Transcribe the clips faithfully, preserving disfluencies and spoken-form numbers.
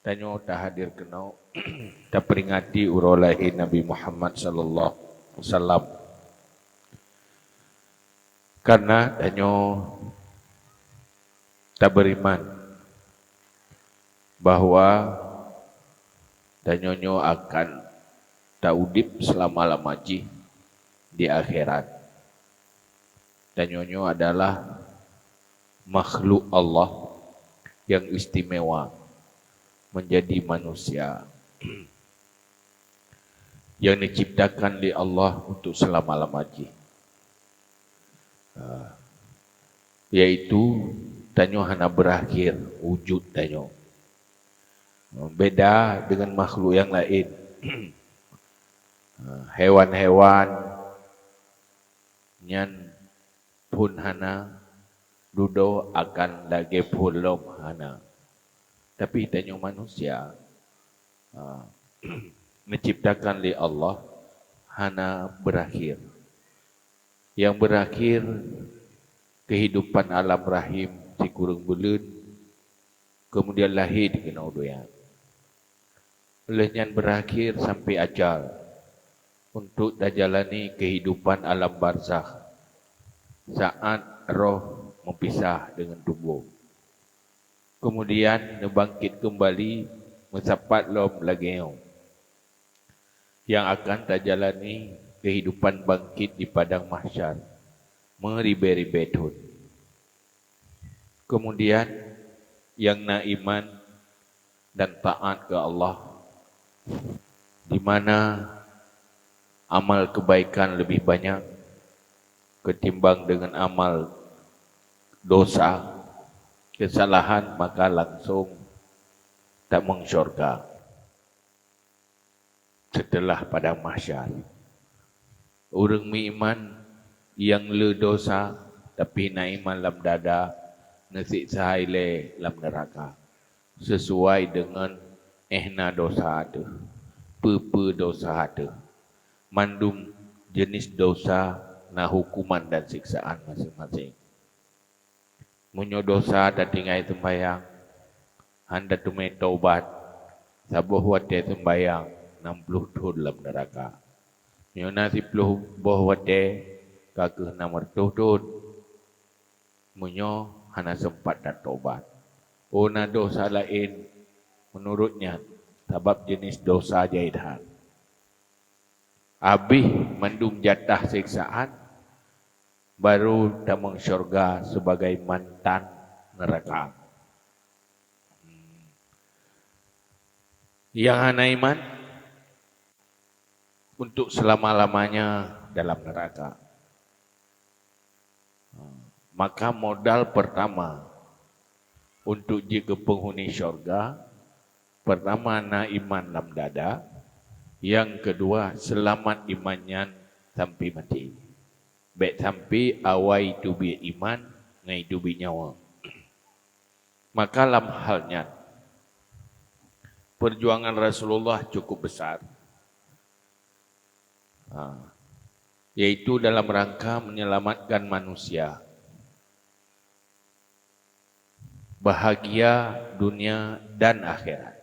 Tanyoe tahadir keunoe taperingati uroe lahé Nabi Muhammad sallallahu alaihi wasallam. Karena tanyoe taberiman bahwa tanyoe nyoe akan taudép selama-lama jih di akhirat. Tanyoe nyoe adalah makhluk Allah yang istimewa, menjadi manusia yang diciptakan lé Allah untuk selama-lama jih. Ah, yaitu tanyoe hana berakhir wujud tanyoe. Beda dengan makhluk yang lain. Ah, hewan-hewan nyan phon hana, dudoe akan lagée phon lom hana. Tapi tanyoe manusia, ah, diciptakan lé Allah hana berakhir. Yang berakhir kehidupan alam rahim sikureueng buleuen, kemudian lahé di keunoe donya. Lheueh nyan berakhir sampai ajal untuk tajalani kehidupan alam barzakh saat roh meupisah dengan tuboh. Kemudian neubangkét keumbali meusapat lom lagée nyoe, nyang akan tajalani kehidupan bangkét di padang mahsyar meuribée-ribée thon. Kemudian, nyang na iman dan taat keu Allah, di mana amal kebaikan lebih banyak ketimbang dengan amal dosa, kesalahan, maka langsung tamong syurga setelah padang mahsyar. Ureuëng meuiman nyang le dosa, tapi na iman lam dada, neusiksa ilée lam neuraka, sesuai deungon éh na dosa teuh, peue-peue dosa teuh. Mandum jeunèh dosa na huköman dan siksaan maséng-maséng. Meunyoe dosa tatinggai seumbahyang, hana teumé tobat, saboh watée seumbahyang nam ploh thon lam neuraka. Meunyoe na siploh boh watée, ka kheueh nam reutôh thon. Meunyoe hana seumpat tatobat, oh na dosa laén meunurot nyan, sabab jeunèh dosa jai that. Abéh mandum jatah siksaan, baru tamong syurga sebagai mantan neuraka. Nyang hana iman untuk selama-lamanya dalam neuraka. Maka modal pertama untuk jeuet keu peunghuni syurga, pertama na iman lam dada, nyang keudua seulamat iman nyan sampai maté. Bék sampai awai teubiet iman ngon teubiet nyawa. Maka lam hal nyan, perjuangan Rasulullah cukup besar, ha, yaitu dalam rangka menyelamatkan manusia. Bahagia dunia dan akhirat.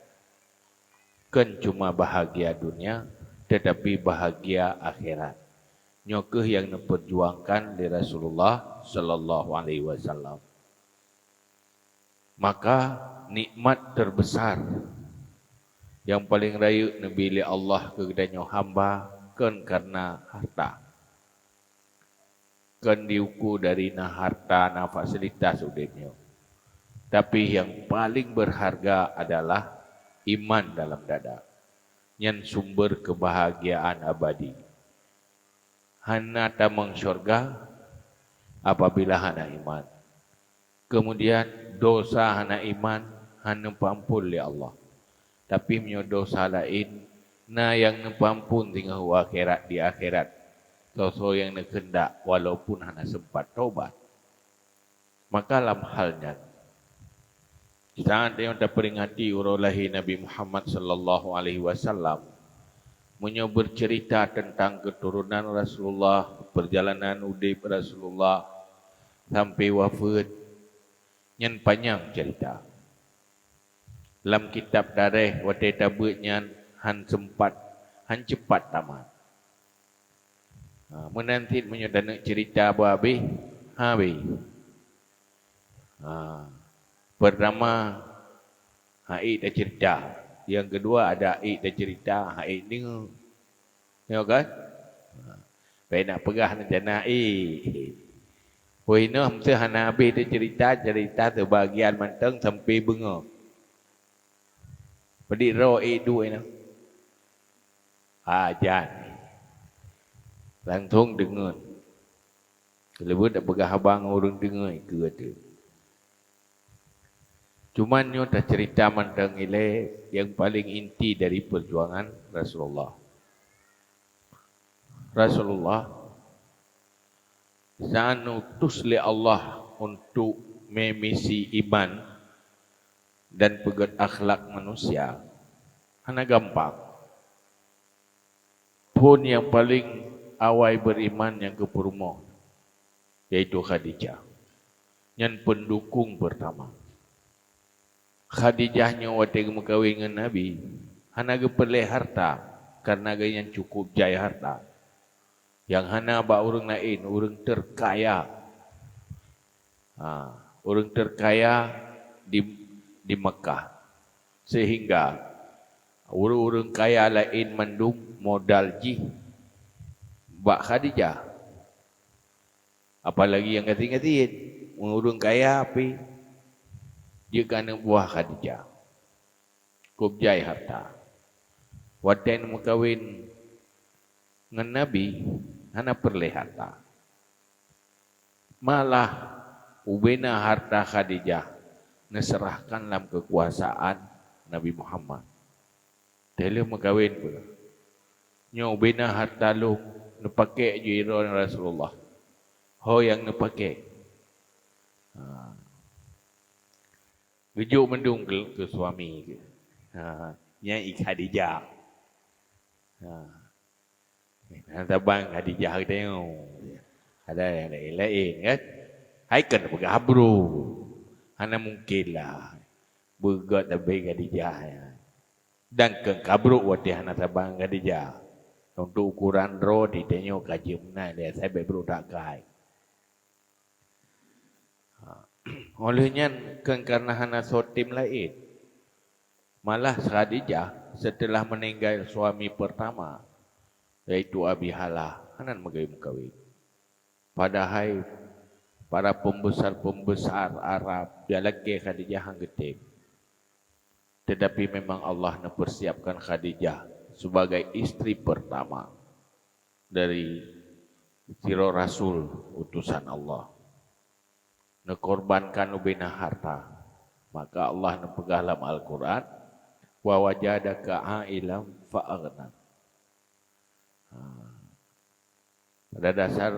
Kon cuma bahagia dunia, tetapi bahagia akhirat. Nyoe kheueh nyang neupeurjuangkan lé Rasulullah sallallahu alaihi wasallam. Maka nikmat terbesar nyang paleng rayeuk neubi lé Allah keu geutanyoe hamba kon kareuna harta. Kon diuku dari na harta, na fasilitas udeb nyoe. Tapi nyang paleng beurharga adalah iman dalam dada. Nyan sumber keubahagiaan abadi. Hana tamong syurga apabila hana iman. Keumudian, dosa hana iman hana neupeuampon lé Allah. Tapi meunyoe dosa laén, na nyang neupeuampon singoh u akhirat, di akhirat, soe-soe nyang neukeundak walaupun hana seumpat tobat. Maka lam hal nyan, saat nyang taperingati uroe lahé Nabi Muhammad sallallahu alaihi wasallam, meunyoe beuceurita teuntang keuturonan Rasulullah, peurjalanan udeb Rasulullah sampai wafeuet, nyan panyang ceurita. Lam kitab tarikh watée tabeuet nyan hán seumpat, hán cepat tamat. Ha, meunan cit meunyoe taneuk ceurita beuhabéh, habéh. Ha, peurtama, han ék taceurita. Nyang keudua, adak ék taceurita, han ék deungoe. Nyoe kan? Ha, pai nak peugah rencana ék. Pue inoe meusé hana habéh taceurita, ceurita seubagian mantong sampai beungoh. Peudik droe ék duek nyan. Hajan. Langsong deungon. Keuleubeh tapeugah haba ngon ureuëng deungoe keu ateueh. Cuman nyoe taceurita mantong ilée nyang paleng inti dari peujuangan Rasulullah. Rasulullah saat neutus lé Allah untuk memisi iman dan peugét akhlak manusia, hana gampang. Phon nyang paleng awai beuriman nyang keu peurumoh, yaitu Khadijah. Nyan peundukong peurtama. Khadijah nyoe watée geumeukawen ngon Nabi, hana geupeureulée harta, kareuna geuh nyan cukup jai harta. Nyang hana bak ureuëng laén, ureuëng teukaya. Ha, ureuëng teukaya di, di Makkah. Sehingga ureuëng-ureuëng kaya laén mandum modal jih bak Khadijah. Apalagi nyang gasien-gasien, ureuëng kaya pih jeuet keu aneuk buah Khadijah. Kôb jai harta. Watée neumeukawen ngon Nabi, hana peureulée harta. Malah ubena harta Khadijah neuseurahkan lam keukuasaan Nabi Muhammad. Teuh lheueh meukawen peue? Nyoe ubena harta lôn neupaké jih droe Rasulullah. Ho nyang neupaké. Ha. Geujok mandum keu, keu suami geuh. Ha, nyan i Khadijah. Ha. Hana saban Khadijah geutanyoe. Ada nyang laén-laén kan? Hai kon peugah abru. Hana mungken lah. Beugét leubeh Khadijah nyan. Dan kon ka brok watée hana saban Khadijah. Untuk ukuran droe di tanyoe ka jeuem na lé asai bék brok that kai. Ha. Óh lheueh nyan kon kareuna hana soe tem laén. Malah Khadijah seuteulah meuninggai suami peurtama, yaitu Abi Halah, hana meugawi meukawen. Padahai para peumbesar-peumbesar Arab jak lakée Khadijah han geutem. Tetapi memang Allah neupeusiapkan Khadijah sebagai istri pertama dari sidroe rasul utusan Allah. Neukorbankan ubena harta. Maka Allah neupeugah lam Al-Quran, "Wa wajadaka a'ilam fa aghna." Ha. Pada dasar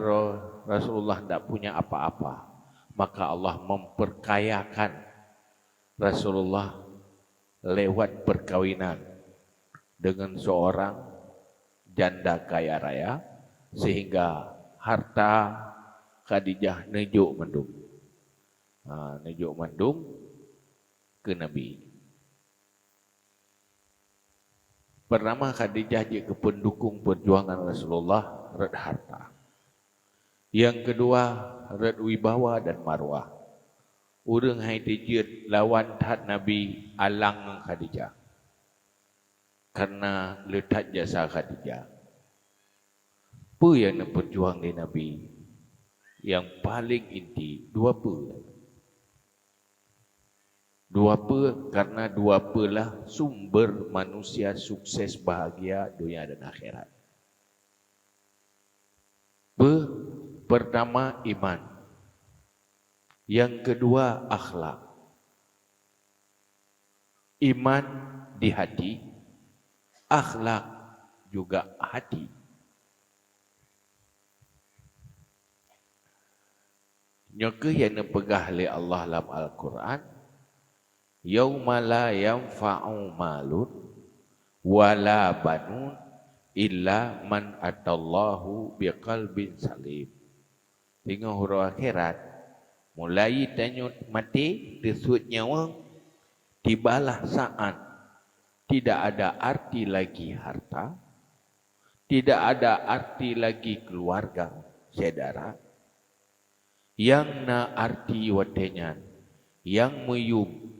Rasulullah tidak punya apa-apa, maka Allah memperkayakan Rasulullah lewat perkawinan dengan seorang janda kaya raya, sehingga harta Khadijah neujok mandum. Ha, neujok mandum keu Nabi. Pertama, Khadijah jeuet keu peundukong peujuangan Rasulullah rot harta. Nyang keudua, rot wibawa dan marwah. Ureuëng hai teujeuet lawan that Nabi alang ngon Khadijah. Kareuna le that jasa Khadijah. Peue nyang neupeujuang lé Nabi? Nyang paleng inti, dua peue. Dua peue, kareuna dua peue lah sumber manusia sukses bahagia donya dan akhirat. Peue? Pertama, iman. Nyang keudua, akhlak. Iman di hati, akhlak juga hati. Nyoe kheueh nyang neupeugah lé Allah lam Al-Quran, "Yauma la yanfa'u malun wala banun illa man atallahu biqalbin salim." Teungoh uroe akhirat, mulai tanyoe maté, teusuet nyawöng, Tibalah saat tidak ada arti lagi harta, tidak ada arti lagi keluarga, syedara. Nyang na arti watée nyan, nyang meuyuem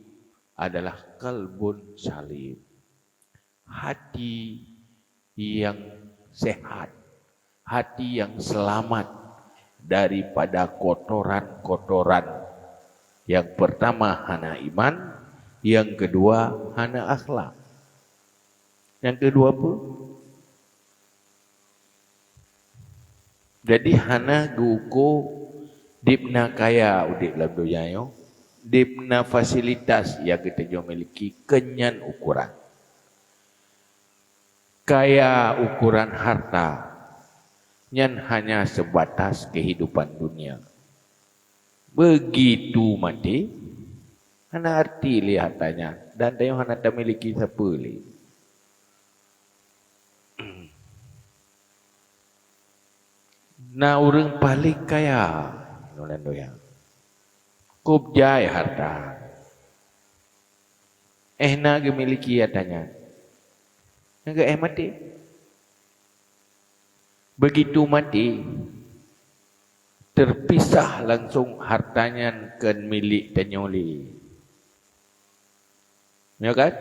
adalah qalbun salim, hati nyang sehat, hati nyang seulamat daripada kotoran-kotoran. Nyang peurtama hana iman, nyang keudua hana akhlak. Nyang keudua peue? Jadi hana geuuko dibna kaya udeb lam donya nyoe, dibna fasilitas nyang geutanyoe miliki, kon nyan ukoran. Kaya ukoran harta nyan hanya sebatas kehidupan dunia. Begitu maté, hana arti lé harta nyan dan tanyoe hana tamiliki sapeue lé. Na ureuëng paleng kaya ngon donya. Kôb jai harta. Éh na geumiliki harta nyan. Nyang keu éh maté. Begitu maté, terpisah langsung harta nyan kon milék tanyoe lé. Nyo kan?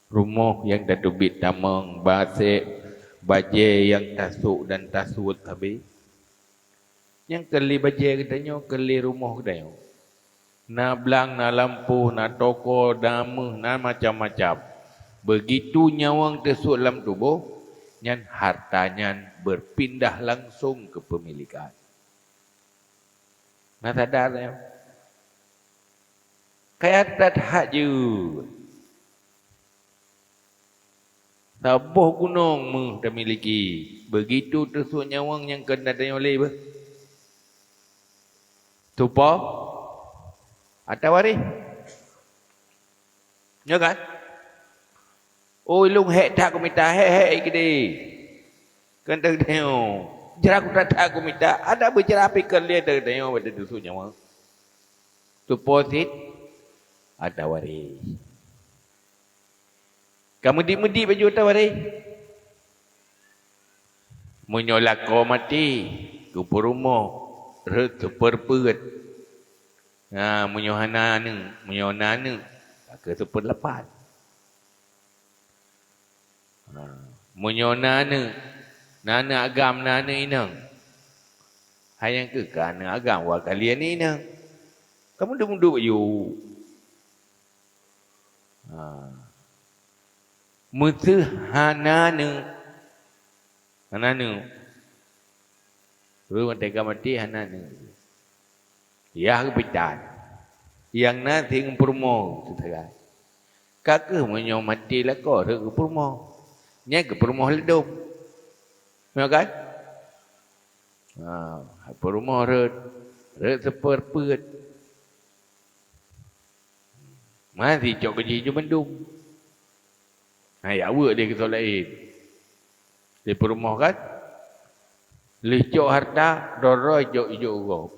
Rumoh nyang tateubiet tamong, basek, bajée nyang tasok dan tasuet habéh. Nyang kon lé bajée geutanyoe, kon lé rumoh geutanyoe. Na blang, na lampôh, na toko, na méuh, na macam-macam. Begitu nyawöng teusuet lam tuboh, nyan harta nyan beupindah langsong keu peumilikan. Na sadar nyoe? Kaya that-that jeuet. Saboh gunong méuh tamiliki, begitu teusuet nyawöng nyang kon tanyoe lé beuh. Tupo atawa waréh? Nyo kan? Oh, ilong hék that kumita, hék-hék ikedi. Kan teudeungoe. Jrah kutat that kumita, ada beujrah pih kon lé teudeungoe bak teusuet nyawöng. Tupo cit atawa waréh. Ka meudik-meudik baju atawa waréh. Meunyoe lakoe maté, geupeurumoh, rhot seupeurpeuet. Na, meunyoe hana aneuëk, meunyoe na aneuëk, ka keu seupeurlapan. Ha, meunyoe na aneuëk, na aneuëk agam, na aneuëk inong. Hai nyang keu ka aneuëk agam, wa kali aneuëk inong. Ka meuduek-meuduek baju. Ha. Meuseuh hana aneuëk. Hana aneuëk. Ureuëng watée ka maté hana aneuëk. Yah geupitan. Nyang na si geupeurumoh teusagai. Ka keuh meunyoe maté lakoe rhot geupeurumoh. Nyan geupeurumoh ladom. Nyo kan? Ha, peurumoh rhot, rhot seupeurpeuet. Meunan sicok gaji jih mandum. Hai aweuek lé keu soe laén. Lé peurumoh kan? Lheueh cok harta, droe-droe jok ijok u gob.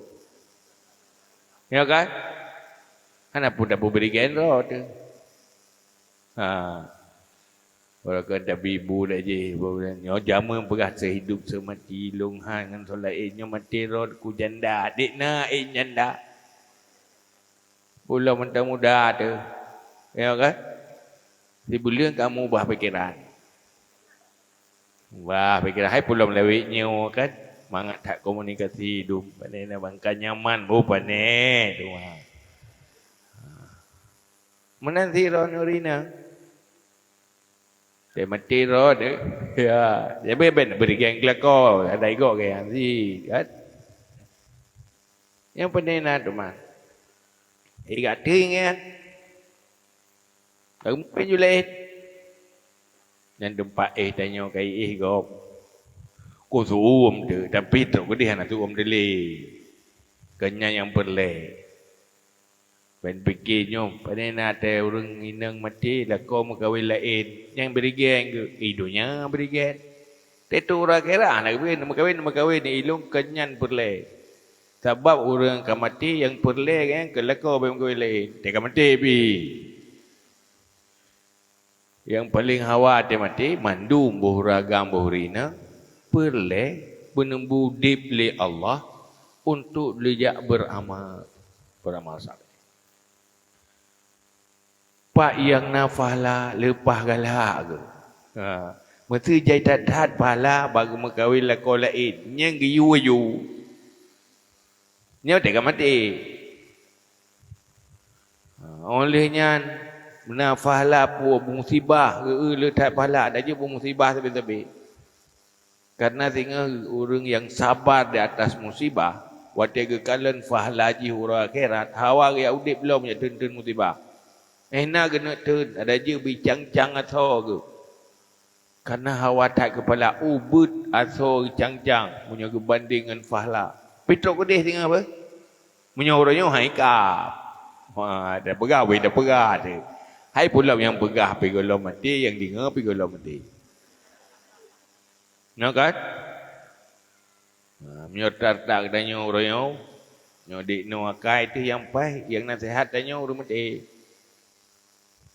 Ya kan? Hana pun tapeubri keu droe teuh. Ha. Barokon tabi bu dak jih, nyoe jameun peugah seuhidup seumati lôn han ngon soe laén, nyoe maté droe ku janda, dik na ék janda. Ulôn mantong muda teuh. Ya kan? Sibuleuen kamoe ubah pikeran. Ubah pikeran, hai pulom lewat nyoe kan. Mangat that komunikasi dum. Pane na bangka nyaman, oh pane tu. Meunan sidroe nuri na. Teuh maté droe teuh. Ya, jadi ben bri geng kelako, ada igok geng si kan. Nyang penting na teuma. Iga teuing ya. Lagu mungkin juleh. Nyan teumpat éh tanyoe kai éh gob. Ku suum teuh, tapi trok keudeh hana suum teuh lé. Keu nyan nyang peureulée. Ban pike nyoe, pane na teuh ureuëng inong maté, lakoe meukawen laén, nyang bri geng geuh, i donya bri geng. Tetu uroe akhirat, na geubri meukawen, meukawen, ilong keu nyan peureulée. Sabab ureuëng ka maté nyang peureulée nyan keu lakoe bak meukawen laén, teuka maté pih. Nyang paleng hawa teumaté, mandum boh ragam boh rineueng peureulée beuneubri udeb lé Allah untuk leujak beuramal, beuramal saleh. Pak nyang na pahala leupah galak geuh. Ha. Meuseu jai that-that pahala bak geumeukawen lakoe laén nyang geuyue-yue. Nyoe teuka maté. Ha, óh lheueh nyan, na pahala peue musibah, geu-eu le that pahala, dak jeuet peue musibah sabe-sabe. Karena singoh ureuëng nyang sabar di atas musibah, watée geukalon pahala jih uroe akhirat, hawa geujak udeb lom jak teun-teun musibah. Eh na geuneuk teun, dak jeuet bicang-cang asoe geuh. Karena hawa that keu pahala, ubit asoe geucang-cang meunyoe geubandeng ngon pahala. Pitrok keudeh singoh beh. Meunyoe uroe nyoe hai kab. Ha, dak peugah weh, dak peugah teuh. Hai pulom nyang peugah pih gohlom maté, nyang deungoe pih gohlom maté. Nyoe kan? Ha, meunyoe that-that geutanyoe uroe nyoe, nyoe dik nyoe akai teuh nyang paih, nyang naseuhat tanyoe ureuëng maté.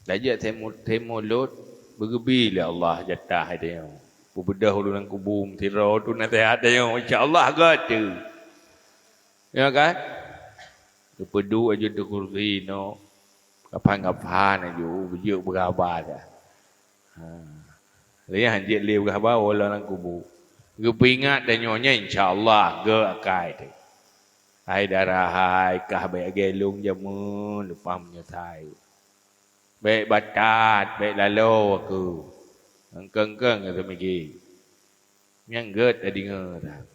Laju teumo-, teumulot, beugeubi lé Allah jatah tanyoe. Peubeudôh ureuëng lam kubu meusidroe tu naseuhat tanyoe, insya Allah gét teuh. Ya kan? Geupeuduek aju di kursi nyoe, kapan-kapan aju beujeuet beuraba dah. Ha. Lé nyan jeuet lé beuraba woe lam kubu. Geupeuingat tanyoe nyan insya Allah gét akai teuh. Hai dara hai, kah bék lagée lôn jameun leupah meunyeusai. Bék batat, bék laloe aku. Engkeng-engkeng ka teumiki. Nyang gét tadeungoe that.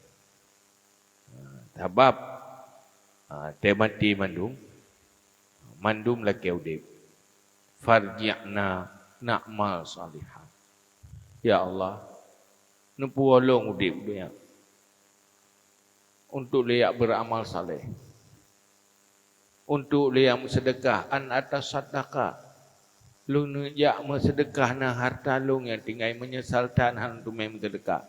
Ha, sabab, ha, teumaté mandum, mandum lakée udeb. Farji'na na'mal shalihan. Ya Allah, neupuwoe lôn udeb nyoe untuk lé jak beuramal saleh. Untuk lé jak meuseudeukah, an atasaddaqa. Lôn neujak meuseudeukah na harta lôn nyang tinggai meunyeusal that hana teumé meuseudeukah.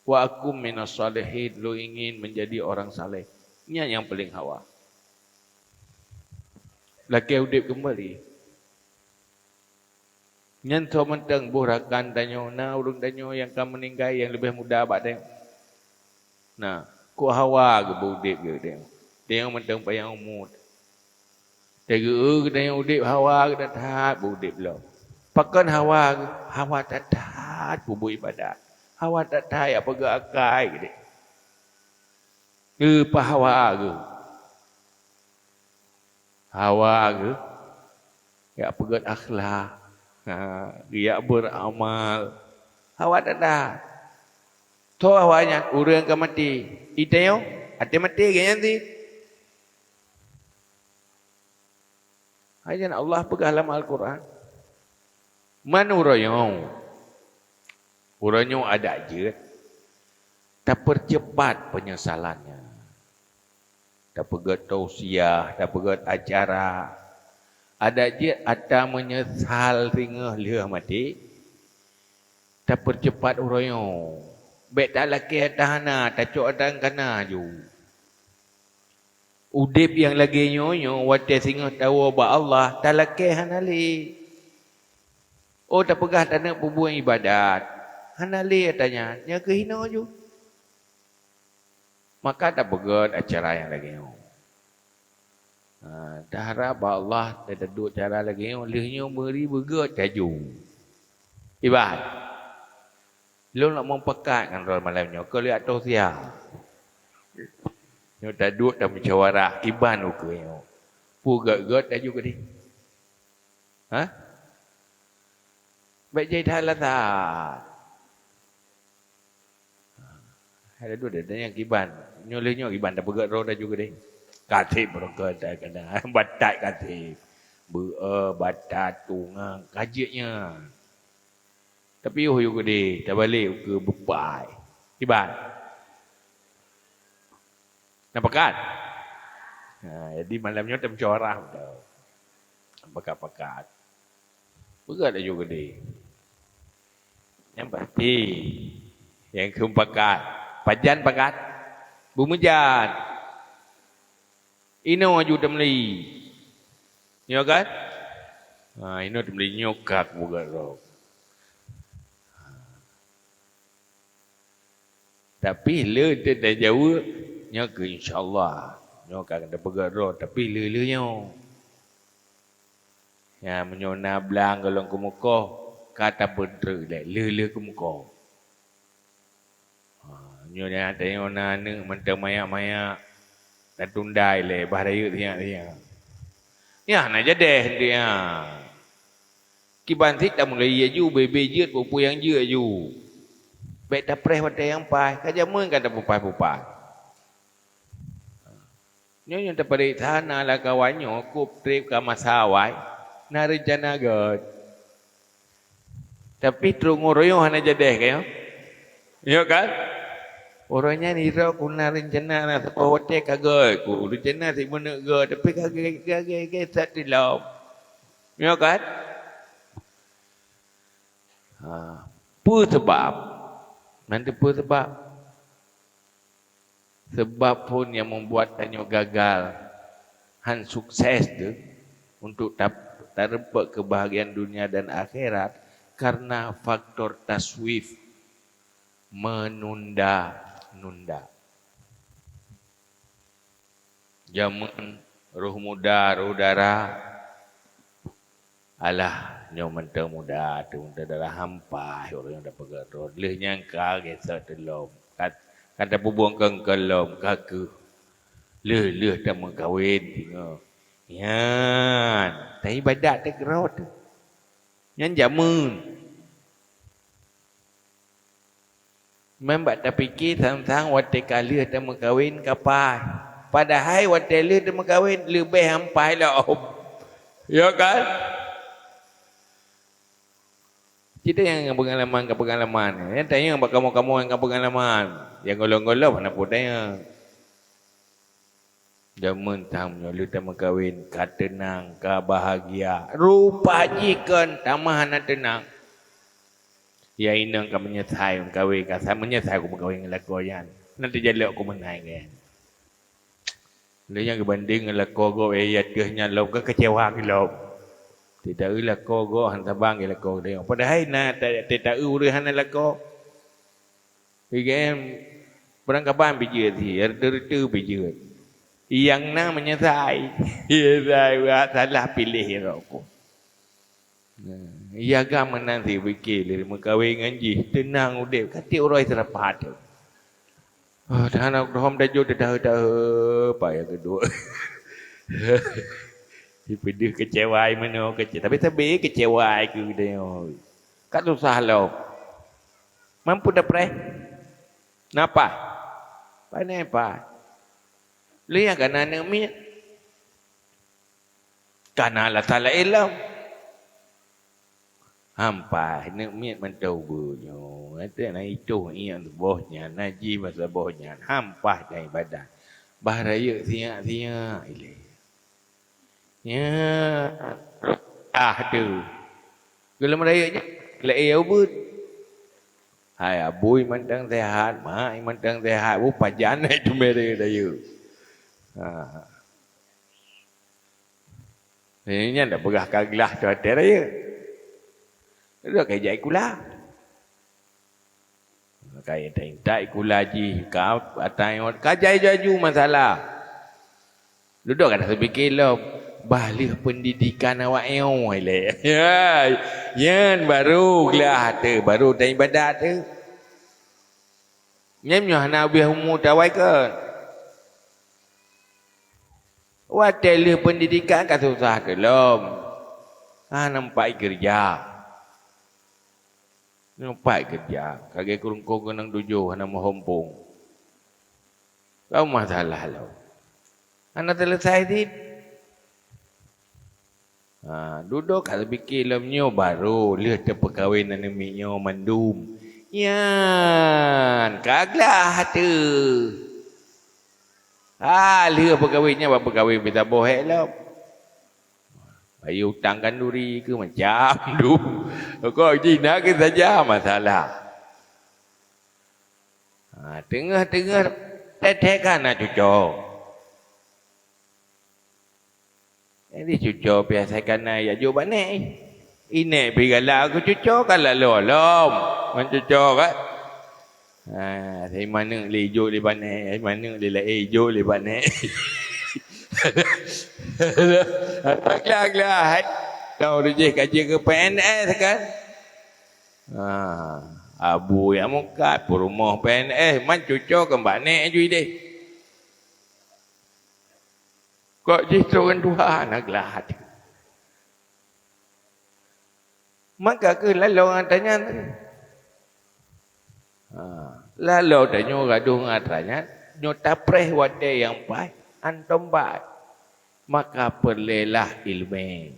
Wa akum minas shalihin, lôn ingin menjadi orang saleh. Nyan nyang paleng hawa. Lakée udeb keumbali. Nyan soe mantong boh rakan tanyoe, na ureuëng tanyoe nyang ka meuninggai nyang leubeh muda bak tanyoe. Na, kok hawa geuh beu udeb geuh tanyoe. Tanyoe mantong panyang umu. Teugeue geutanyoe udeb hawa geuh that-that beu udeb lom. Pakon hawa geuh? Hawa that-that peubuet ibadat. Hawa that-that jak peugét akai geuh. Keu pahawa geuh. Hawa geuh, jak peugét akhlak, ha, jak beuramal. Hawa that-that. Soe hawa nyan? Ureuëng ka maté. Itanyoe, até maté geuh nyan cit. Hai nyan Allah peugah lam Al-Quran, man uroe nyoe, uroe nyoe adak jeuet, tapeurceupat peunyesalan nyan. Tapeugét tausiah, tapeugét acara. Adak jeuet ata meunyeusal singoh lheueh maté, tapeurceupat uroe nyoe. Bék talakée ata hana, tacok ata nyang kana ju. Udeb nyang lagée nyoe nyoe watée singoh tawoe bak Allah, talakée hana lé. Oh, tapeugah taneuk peubuet ibadat, hana lé ata nyan, nyan keuh hinoe ju. Maka tapeugét acara nyang lagée nyoe. Ha, taharab bak Allah, taduek cara lagée nyoe, lheueh nyoe meuri beugét laju. Iban. Lôn nak meupakat ngon droe malam nyoe, keu lheueh ateueh sia. Nyoe taduek tameusyawara, iban ukeue nyoe. Peue gét-gét laju keudeh? Hah? Bék jai that alasan. Hai, lalu dah tanya kiban. Nyoe lheueh nyoe kiban tapeugét droe laju keudeh. Kaseb beureukat dah kena. Batat kaseb. Beu-, eh, batat tungang. Ka jeuet nyan. Tapi oh yue keudeh, tabalek ukeue beupai. Kiban. Na pakat? Ha, jadi malam nyoe tameusyawara beutôi. Pakat-pakat. Peugah laju keudeh. Nyang pasti, nyang keu pakat. Pajan pakat? Beumeujan. Inoe aju teumeli. Nyoe kan? Ha, inoe teumeli nyoe ka kupeugah droe. Tapi le teuh tajaweueb, nyoe keu insya Allah. Nyoe ka tapeugah droe, tapi le-le nyoe. Ya, meunyoe na blang gohlom keumukoh, ka tapeutreuk lé, le-le keumukoh. Ha, nyoe nyan tanyoe na aneuk mantong manyak-manyak, tatunda ilée, bah rayeuk sinyak-sinyak. Nyan hana jadeh, nyan. Kiban cit tamulai aju, bebe jeuet, peue-peue nyang jeuet aju. Bék tapreh watée nyang paih, ka jameun ka tapeupaih-peupaih. Nyoe nyang tapareksa na lam kawan nyoe kôb treb ka masa awai, na reuncana gét. Tapi trok ngon uroe nyoe hana jadeh ka nyoe. Nyoe kan? Uroe nyan irok ku na reuncana na saboh watée ka gét ku. Reuncana si meuneuk gét, tapi ka gét, ka gét, gét that dilom. Nyoe kan? Ha, peue sabab? Nanti peue sabab? Sebab phon nyang membuat tanyoe gagal, han sukses tu untuk ta-, tareumpok kebahagiaan dunia dan akhirat karena faktor taswif, menunda-nunda. Jameun roh muda, roh dara, alah, nyoe mantong muda, teuh mantong dara, hampai ureuëng nyang tapeugah droe. Lheueh nyan ka gesek teulom, ka, ka tapeubueng keu lom, ka keuh lheueh-lheueh tameukawen singoh. Nyan, taibadat teuh keurot. Nyan jameun. Meunan bak tapike sang-sang watée ka lheueh tameukawen ka paih. Padahai watée lheueh tameukawen leubeh han paih lom. Ya kan? Cit nyang peungalaman ka peungalaman. Nyang tanyong bak kamoe-kamoe nyang ka peungalaman. Nyang gohlom-gohlom hana peue tanyong. Jameun tam nyoe lheueh tameukawen, ka teunang, ka bahagia. Rupa jih kon, tamah hana teunang. Ya inong ka meunyeusai meukawen, ka sa meunyeusai ku meukawen ngon lakoe nyan. Nanti jalok ku meunan nyan. Lheueh nyan geubandeng ngon lakoe gob, eh, ya teuh nyan lom ka keucewa lom. Teuta-eu lakoe gob han saban lé lakoe geutanyoe. Padahai na ta-, teuta-eu ureuëng hana lakoe. Igem beurangkaban bijeuet hi, reuteu-reuteu bijeuet. Nyang na meunyeusai. Meunyeusai, wah, salah piléh rokok. Nah, iya gam meunan si pike lé meukawen ngon jih, teunang udeb, ka tiep uroe seurapat. Oh, dan hana hom tajok teudahe-dahe, payah keudua. Sipeudeuh keucewa meunoe keucewa, tapi sabe keucewa keu geutanyoe. Ka susah lom. Mampu tapreh? Na paih? Pane paih? Lé nyang kana aneuk miet. Kana alasan laén lom. Han paih, aneuk miet mantong ubeut nyoe. Até na itoh ié boh nyan, na jih masa boh nyan. Han paih dan ibadat. Bah rayeuk sinyak-sinyak ilée. Nyan, ah, tu. Gohlom rayeuk nyan, laén ubeut. Hai, abui mantong sehat, mak mantong sehat. Oh, pajan itu mere rayeuk. Ha. Eh, nyan dah peugah ka glah tu até rayeuk. Dah ka jai kula. Ka intat-intat kula jih, ka atai ngon, ka jai laju masalah. Dudoe ka tapike lom, bah lheueh pendidikan awak nyoe lé. Ya, nyan baru glah teuh, baru tan ibadat teuh. Nyan nyoe hana ubeh umu tawai kon. Watée lheueh pendidikan ka susah teuh lom. Hana nampak keureuja. Nampak keureuja, ka geukeurungkong keunong tujoh hana meuhompong. Ka masalah lom. Hana selesai cit. Ha, dudoe ka tapike lom nyoe baru lheueh tapeukawen aneuk miet nyoe mandum. Nyan, ka glah teuh. Ha, lheueh peukawen nyan bak peukawen mita boh hék lom. Bayeue utang khanduri keu macam tu. Pokok jih na keu saja masalah. Ha, teungoh-teungoh tét-tét ka na cucoe. Jadi cuco pih asai kana jak jok bak nèk. Inèk pih galak keu cuco kan laloe lom. Ngon cuco kan. Ha, si maneuk lé jok lé bak nèk, si maneuk lé laén jok lé bak nèk. Glah-glah, hai. Tau rujih ka jeuet keu P N S kan. Ha, abu nyang mukat, peurumoh P N S, man cuco keu bak nèk jui deh. Kok jih trok ngon tuha na glah até. Maka keuh laloe ngon atra nyan. Ha, laloe tanyoe gadoh ngon atra nyan, nyoe tapreh watèe nyang paih, hantom bai. Maka peureulèelah ileumèe.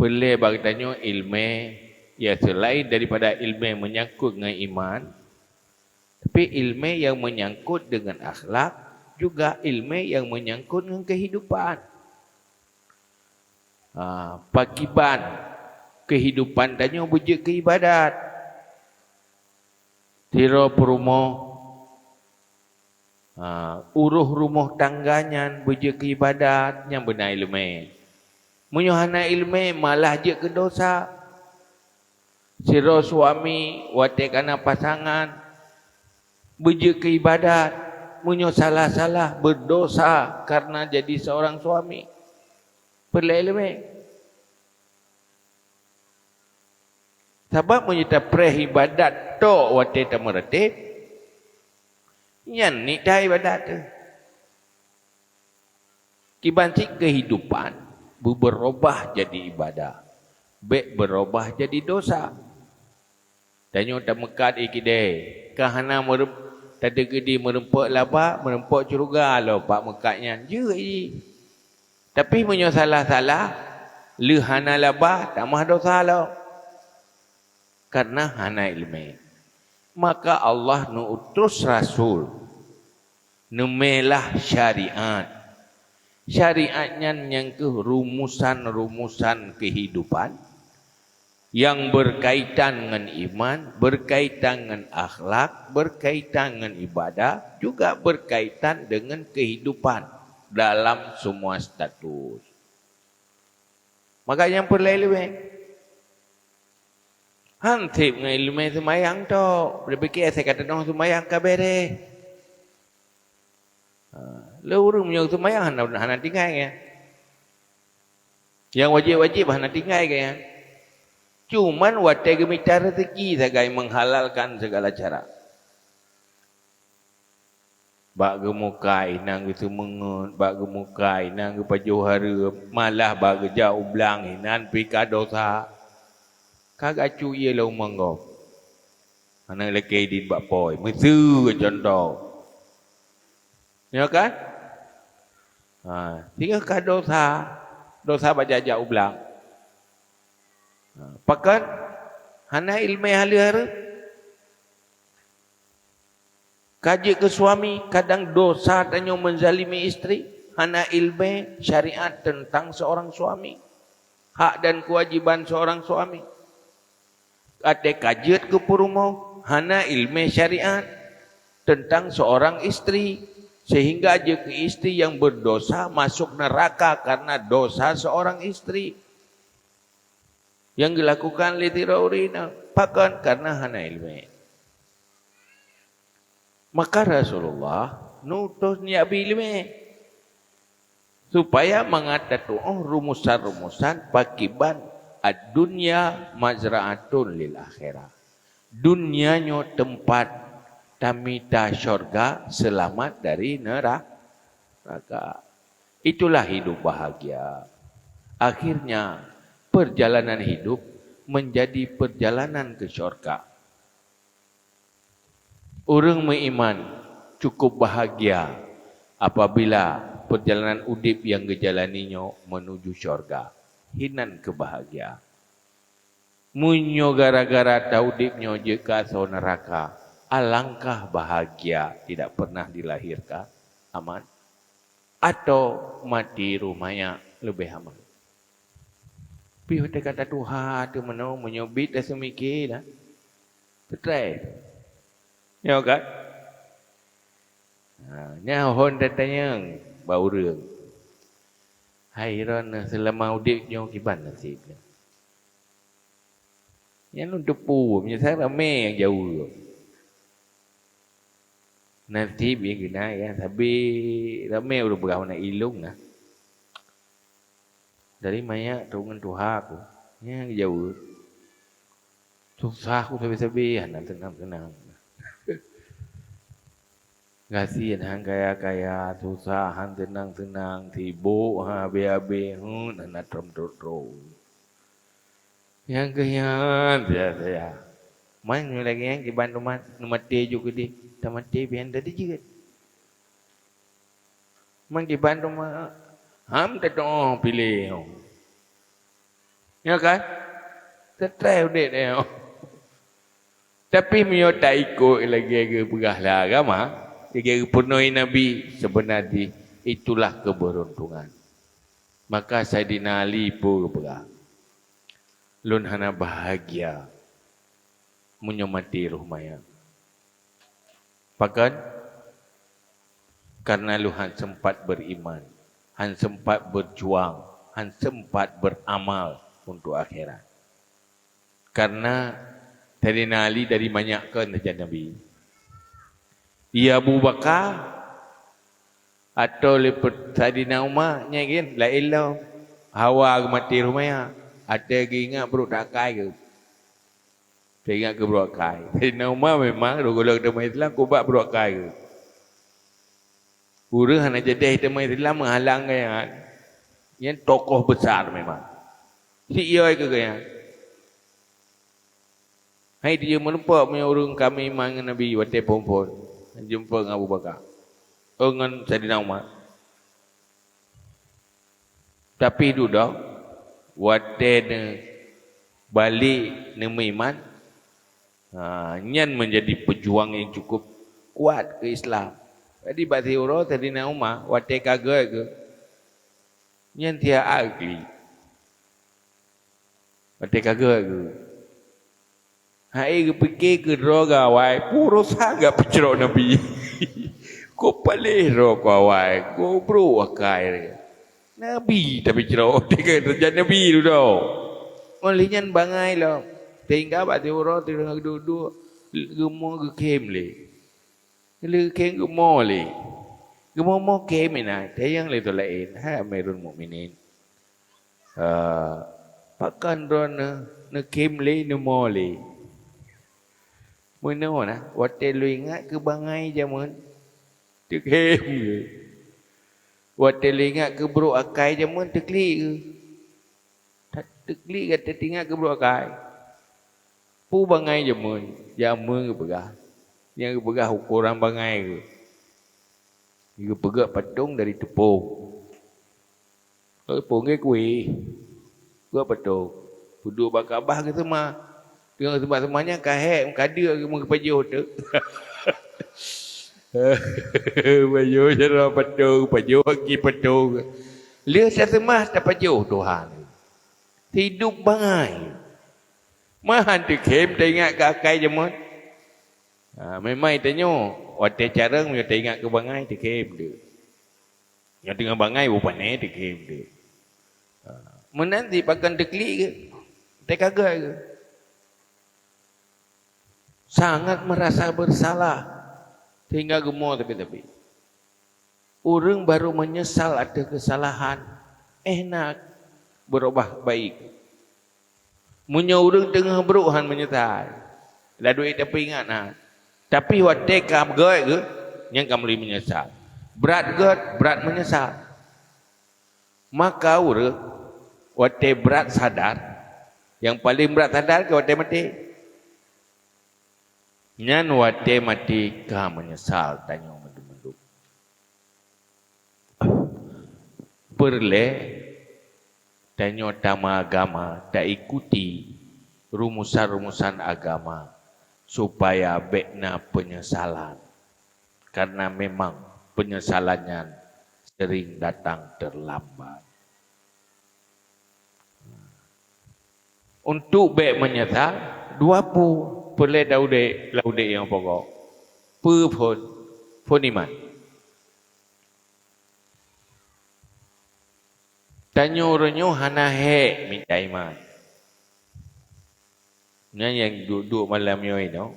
Peureulèe bak geutanyoe ileumèe, ya, seulaén daripada ileumèe meunyangkot ngon iman, tapi ileumèe nyang meunyangkot deungon akhlak, juga ileumèe nyang meunyangkot ngon keuhidupan. Ha, pakiban keuhidupan tanyoe beujeuet keu ibadat. Sidroe peurumoh, ha, uroh rumoh tangga nyan beujeuet keu ibadat, nyan beuna ileumèe. Meunyoe hana ileumèe, malah jeuet keu dosa. Sidroe suami watèe ka na pasangan beujeuet keu ibadat, meunyoe salah-salah, berdosa karena jadi seorang suami. Peureulèe ileumèe. Sabab meunyoe tapreh ibadat tok watèe tameuratéb, nyan niet that ibadat teuh. Kiban cit keuhidupan beubeurubah jadi ibadah, bèk beurubah jadi dosa. Tanyoe tameukat i keudè, ka hana meureup-, tadeungoe di meureumpok laba, meureumpok syeuruga lom bak meukat nyan jeuet jih. Tapi meunyoe salah-salah, lheueh hana laba, tamah dosa lom. Karena hana ileumèe. Maka Allah neuutus rasul, neumèlah syariat. Syariat nyan nyang keuh rumusan-rumusan keuhidupan nyang beurkaitan ngon iman, beurkaitan ngon akhlak, beurkaitan ngon ibadah, juga beurkaitan deungon keuhidupan dalam semua status. Maka nyang peureulèe ileumèe. Han sép ngon ileumèe seumayang tok. Beupiké asai ka tanoh seumayang ka bèrèh. Ha, lé ureueng meunyoe seumayang hana, hana tinggai geuh. Nyang wajéb-wajéb hana tinggai geuh. Cuman watèe geumita reuzeki sagai menghalalkan segala cara. Bak geumukai inan geuseumeungeut, bak geumukai inan geupajoh hareuem, malah bak geujak u blang inan pih ka dosa. Ka geuacu ie lom u manggom. Hana lakèe idin bak po, meuseue contoh. Nyo kan? Ha, singoh ka dosa, dosa bak jak-jak u blang. Ha, pakon hana ileumèe haleue hareuem. Ka jeuet keu suami, kadang dosa tanyoe menzalimi istri, hana ileumèe syariat tentang seorang suami, hak dan kewajiban seorang suami. Watèe ka jeuet keu peurumoh, hana ileumèe syariat tentang seorang istri, sehingga jeuet keu istri yang berdosa masuk neraka karena dosa seorang istri yang dilakukan lé sidroe ureueng inong. Pakon? Karena hana ileumèe. Maka Rasulullah neuutus nyak bi ileumèe supaya mangat tatu'oh rumusan-rumusan pakiban ad-dunya mazra'atun lil akhirah. Dunia nyoe teumpat tamita syurga, seulamat dari neura-, neraka. Itulah hidup bahagia. Akhirnya, perjalanan hidup menjadi perjalanan ke syurga. Ureueng meuiman cukup bahagia apabila perjalanan udép nyang geujalani nyoe meunuju syurga. Hinan keubahagiaan. Meunyoe gara-gara taudép nyoe jeuet keu asoe neuraka, alangkah bahagia tidak pernah dilahirkan. Aman? Atau mati roh manyak leubeh aman? Pih watèe ka tatuha teumeunoe meunyoe bit taseumike na. Stres. Nyo kan? Ha, nyan hon tatanyong bak ureueng. Hai droeneuh, seulama udeb nyoe kiban naseb nyan. Nyan lôn teupeu, meunyoe sa ramé nyang jaweueb. Naseb nyang keunan nyang sabe, ramé ureuëng peugah meunan ilong na. Dari manyak trok ngon tuha ku, nyang jaweueb. Susah ku sabe-sabe, hana teunang-teunang. Gasien han kaya-kaya, susah han teunang-teunang, sibok han habéh-habéh, heuet hana trok-trok. Nyang keuh nyan, saya-saya. Man nyoe lagée nyan kiban umat neumaté ju keudeh, tamaté bian tadi jeuet. Man kiban teuma ham teutuoh piléh nyoe. Ya kan? Stress udeb nyoe. Tapi meunyoe taikot lagée geupeugah lé agama, lagée geupeurunoe Nabi, seubeuna jih itulah keberuntungan. Maka Saidina Ali peue geupeugah, "Lôn hana bahagia meunyoe maté roh manyang." Pakon? Karena lôn han sempat beriman, han sempat berjuang, han sempat beramal untuk akhirat. Karena Saidina Ali dari manyak kon sajan Nabi. Ya Abu Bakar, atau lé pe-, Saidina Umar, nyan kan laén lom. Hawa geumaté roh manyang, ateueh geuingat brok akai geuh. Teuingat keu brok akai. Saidina Umar memang rot gohlom teuma Islam, keu bak brok akai geuh. Ureuëng hana jadeh teuma Islam meuhalang gaya nyan. Nyan tokoh besar memang. Sik yoi keu gaya. Hai dijeuet meurumpok meunyoe ureuëng ka meuiman ngon Nabi watée phon-phon. Jumpa ngon Abu Bakar. Oh, ngon Saidina Umar. Tapi dudoe, watée neubalek neumeuiman, ha, nyan menjadi pejuang yang cukup kuat keu Islam. Jadi bak siuroe Saidina Umar, watée ka gét geuh, nyan siat klik. Watée ka gét geuh. Hai geupike keu droe gawai, pue rosa gak peucrok Nabi. Kok paléh droe keu awai, kok brok akai. Nabi tapi crok, teuka teujak Nabi dudoe. Óh lheueh nyan bangai lom. Sehingga bak siuroe teungoh geuduek-duek, geumo geukhem lé. Lé geukhem geumo lé. Geumo-mo khem inan, tayang lé toh laén, hai Amirul Mukminin. Ah, pakon droeneuh neukhem lé neumo lé? Meunoe na, watée lôn ingat keu bangai jameun, teukhem geuh. Watée lôn ingat keu brok akai jameun, teuklik geuh. Teuklik gata teuingat keu brok akai. Peue bangai jameun, jameun geupeugah. Nyang geupeugah ukoran bangai geuh. Geupeugah patong dari teupông. Teupông geuh kueh. Geupeugah patong. Peuduek bak Ka'bah geuseumah. Teungoh seumah-seumah nyan ka hék, ka deuk geupajoh teuk. Pajoh jaroe patong, pajoh aki patong. Lheueh taseumah tapajoh Tuhan. Hidup bangai. Meuhan teukhem teuingat keu akai jameun. Ha, memang tanyoe, watée carông nyoe teuingat keu bangai teukhem deuh. Nyoe teungoh bangai bupane teukhem deuh. Ha, meunan cit pakon teuklik geuh, teuka gét geuh. Sangat merasa bersalah sehingga geumo tapi-tapi. Ureuëng baru menyesal ateueh keusalahan, éh na beurubah baik. Meunyoe ureuëng teungoh brok han meunyeusai, ladue tapeuingat na. Tapi watée ka gét geuh, nyan ka mulai meunyeusal. Brat gét, brat meunyeusal. Maka ureuëng watée brat sadar, nyang paleng brat sadar keu watée maté. Nyan watée maté ka meunyeusal tanyoe mandum-mandum. Peureulée tanyoe tameuagama, taikuti rumusan-rumusan agama, supaya bék na peunyesalan. Karena memang peunyesalan nyan sering datang terlambat. Untuk bék meunyeusal, dua peue peureulée taudeb lam udeb nyang pokok. Peue phon? Phon iman. Tanyoe uroe nyoe hana hék mita iman. Nyan nyang duek-duek malam nyoe inoe.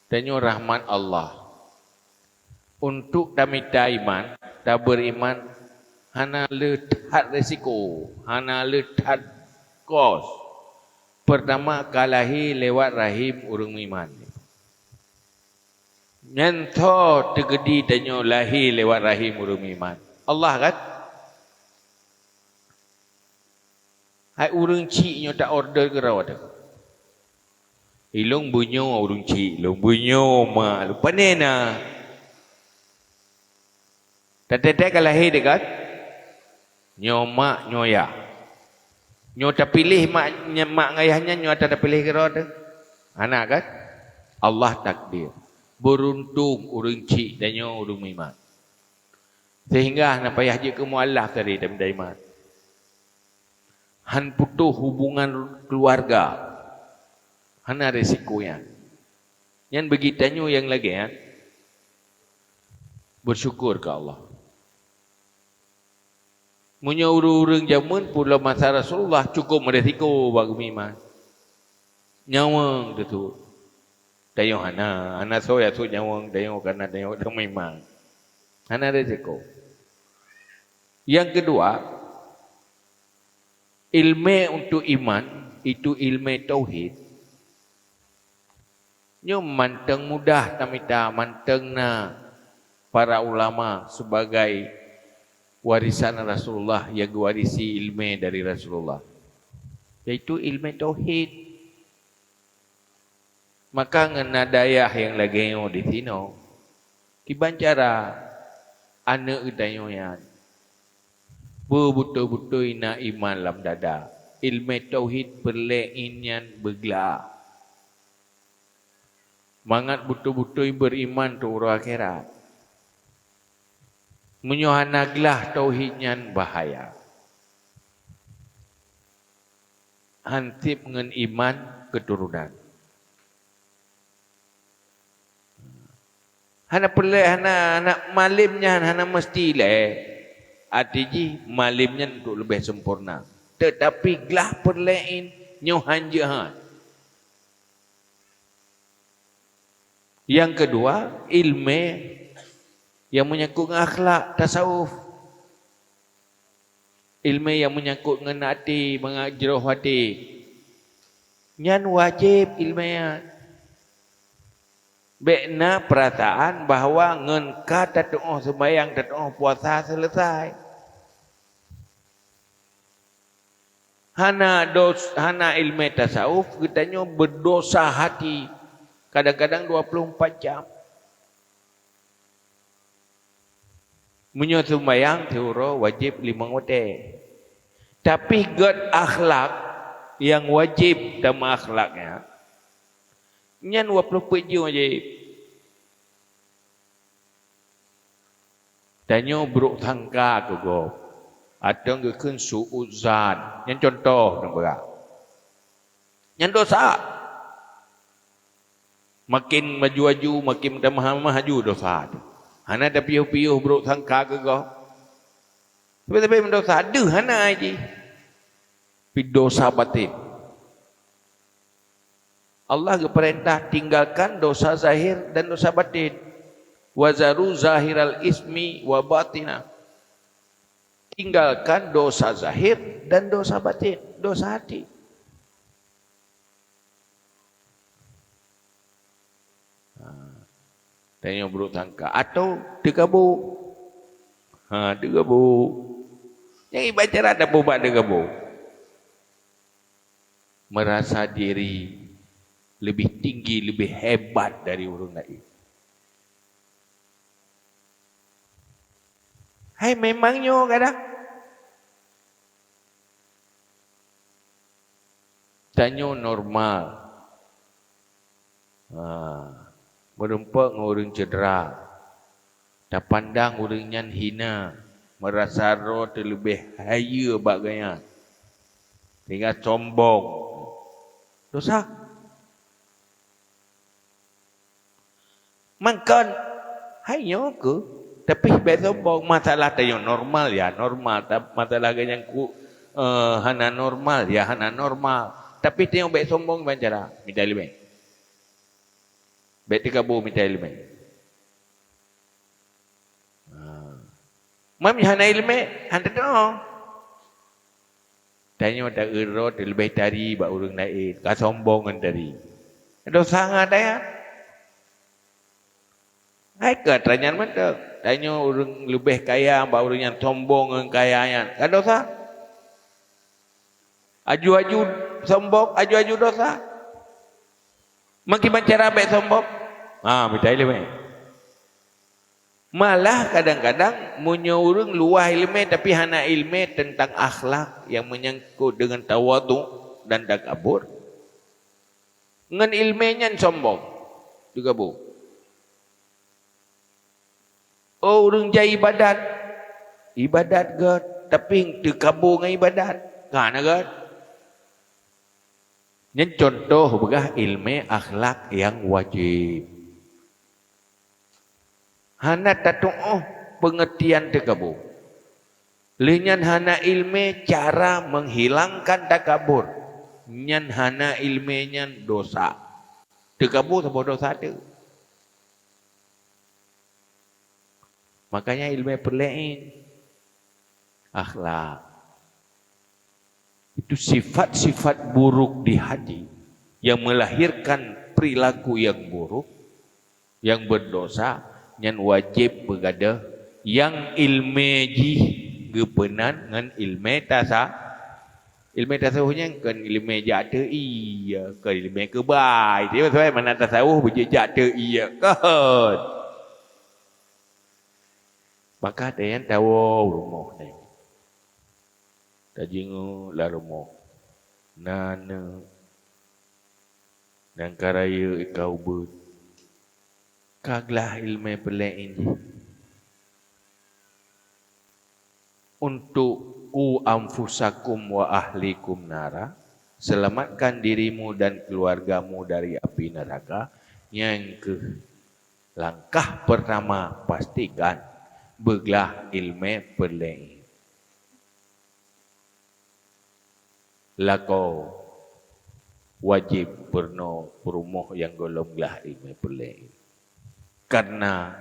Tanyoe rahmat Allah. Untuk tamita iman, tabeuriman, hana le that resiko, hana le that kos. Peurtama ka lahé lewat rahim ureuëng meuiman. Nyan tho teugeudi tanyoe lahé lewat rahim ureuëng meuiman. Allah kan? Hai ureuëng chik nyoe ta-order keudroe teuh. Ilong beunyoe ureuëng chik, ilong beunyoe mak lôn. Pane na? Tatai-tai ka lahé teuh kan? Nyoe mak, nyoe yah. Nyoe tapiléh mak, mak ngon yah nyan, nyoe ata tapiléh keudroe teuh. Hana kan? Allah takdir. Beuruntung ureuëng chik tanyoe ureuëng meuiman. Sehingga hana payah jeuet keu mualaf tadi tamita iman. Han putôh hubungan keuluwarga. Hana resiko nyan. Nyan bagi tanyoe nyang lagée nyan, beusyukur keu Allah. Meunyoe ureuëng-ureuëng jameun pulo masa Rasulullah cukôp meuresiko bak geumeuiman. Nyawöng teusut. Tanyoe hana, hana soe nyang sut nyawöng tanyoe, kareuna tanyoe ka meuiman. Hana resiko. Nyang keudua, ileumé untuk iman, itu ileumé tauhid. Nyoe mantong mudah tamita, mantong na para ulama sebagai warisan Rasulullah nyang geuwarisi ileumé dari Rasulullah, yaitu ileumé tauhid. Maka ngon na dayah nyang lagée nyoe disinoe, kiban cara aneuëk geutanyoe nyan beubeutôi-beutôi na iman lam dada, ileumé tauhid peureulée nyan beuglah. Mangat beutôi-beutôi beuriman keu uroe akhirat. Meunyoe hana glah tauhid nyan bahaya. Hanseb ngon iman keuturonan. Hana peureulée, hana, hana malem nyan hana meusti lé. Arti jih malem nyan untuk leubeh sempurna. Teutapi glah peureulée nyoe han jeuet. Nyang keudua, ileumé nyang meunyangkot ngon akhlak tasawuf. Ileumé nyang meunyangkot ngon até, mangat jroh até. Nyan wajéb ileumé nyan. Bék na peurasaan bahwa ngon ka tatuoh seumayang, tatuoh puasa, seuleusai. Hana dos-, hana ileumé tasawuf, geutanyoe beudosa hati kadang-kadang dua puluh empat jam. Meunyoe seumayang siuroe wajéb limong watée. Tapi gét akhlak nyang wajéb tameuakhlak nyan, nyan dua puluh peuet jeuem wajéb. Tanyoe brok sangka keu gob, atawa geukheun su'udzan. Nyan cuntoh nyang brat. Nyan dosa. Makin maju-aju, makin tamah-maju dosa tu. Hana tapiôh-piôh brok sangka keu gob. Tapi-tapi meudosa, deuh hana jih. Tapi dosa batin. Allah geupeurintah tinggalkan dosa zahir dan dosa batin. "Wa zaru zahiral ismi wa batina." Tinggalkan dosa zahir dan dosa batin, dosa hati. Ha. Tanyoe brok sangka atau teugabuk. Ha, teugabuk. Nyang ibarat cara dak bubak teugabuk. Merasa diri lebih tinggi, lebih hebat dari ureuëng laén. Hai memang nyoe kadang. Tanyoe normal. Ha, meurumpok ngon ureuëng cedera. Tapandang ureuëng nyan hina, meurasa droe teuleubeh hayeue bak geuhnyan, sehingga sombong. Dosa. Mangkon, hai nyoe keuh, Tapi bék sombong, masalah tanyoe normal, ya normal. Ta-, masalah geuh nyang ku, eh, hana normal, ya hana normal. Tapi tanyoe bék sombong ban cara mita iéleumé. Bék teukabô mita iéleumé. Ha. Meunyoe hana iéleumé, hana teutu'oh. Tanyoe ta-eu droe teuleubeh tari bak ureuëng laén, ka sombong ngon tari. Dosa ngon tanyoe. Hai ka atra nyan mantong. Tanyoe ureuëng leubeh kaya bak ureuëng nyang sombong ngon kaya nyan, ka dosa. Aju-aju sombong, aju-aju dosa. Meukiban cara bék sombong? Ha, mita iéleumé. Malah kadang-kadang meunyoe ureuëng luwah iéleumé tapi hana iéleumé teuntang akhlak nyang meunyangkot deungon tawadhu dan takabur, ngon iéleumé nyan sombong, teukabô. Oh, ureuëng jai ibadat, ibadat gét, tapi teukabô ngon ibadat, ka na gét. Nyan cuntoh peugah iéleumé akhlak nyang wajéb. Hana tatu'oh peungeurtian teukabô. Lheueh nyan hana iéleumé cara menghilangkan takabur. Nyan hana iéleumé nyan dosa. Teukabô saboh dosa teuh. Makanya iéleumé peureulée akhlak. Itu sifat-sifat buruk di hati yang melahirkan perilaku yang buruk, yang berdosa, nyan wajéb beugadoh nyang iéleumé jih geupeunan ngon iéleumé tasa-, iéleumé tasawuf nyan kon iéleumé jak teu ie, kon iéleumé keubai. Tapi sebenarnya mana tasawuf beujak teu ie, kon. Maka tanyan tawoe u rumoh nyan. Tajingeuk lam rumoh. Na aneuëk nyang ka rayeuk ka ubeut. Ka glaih iéleumé peureulée jih. Untuk "Qu anfusakum wa ahlikum nara", selamatkan dirimu dan keluargamu dari api neraka, nyan kheueh langkah pertama, pastikan beuglaih iéleumé peureulée. Lakoe wajéb peurunoe peurumoh nyang gohlom glaih iéleumé peureulée. Karena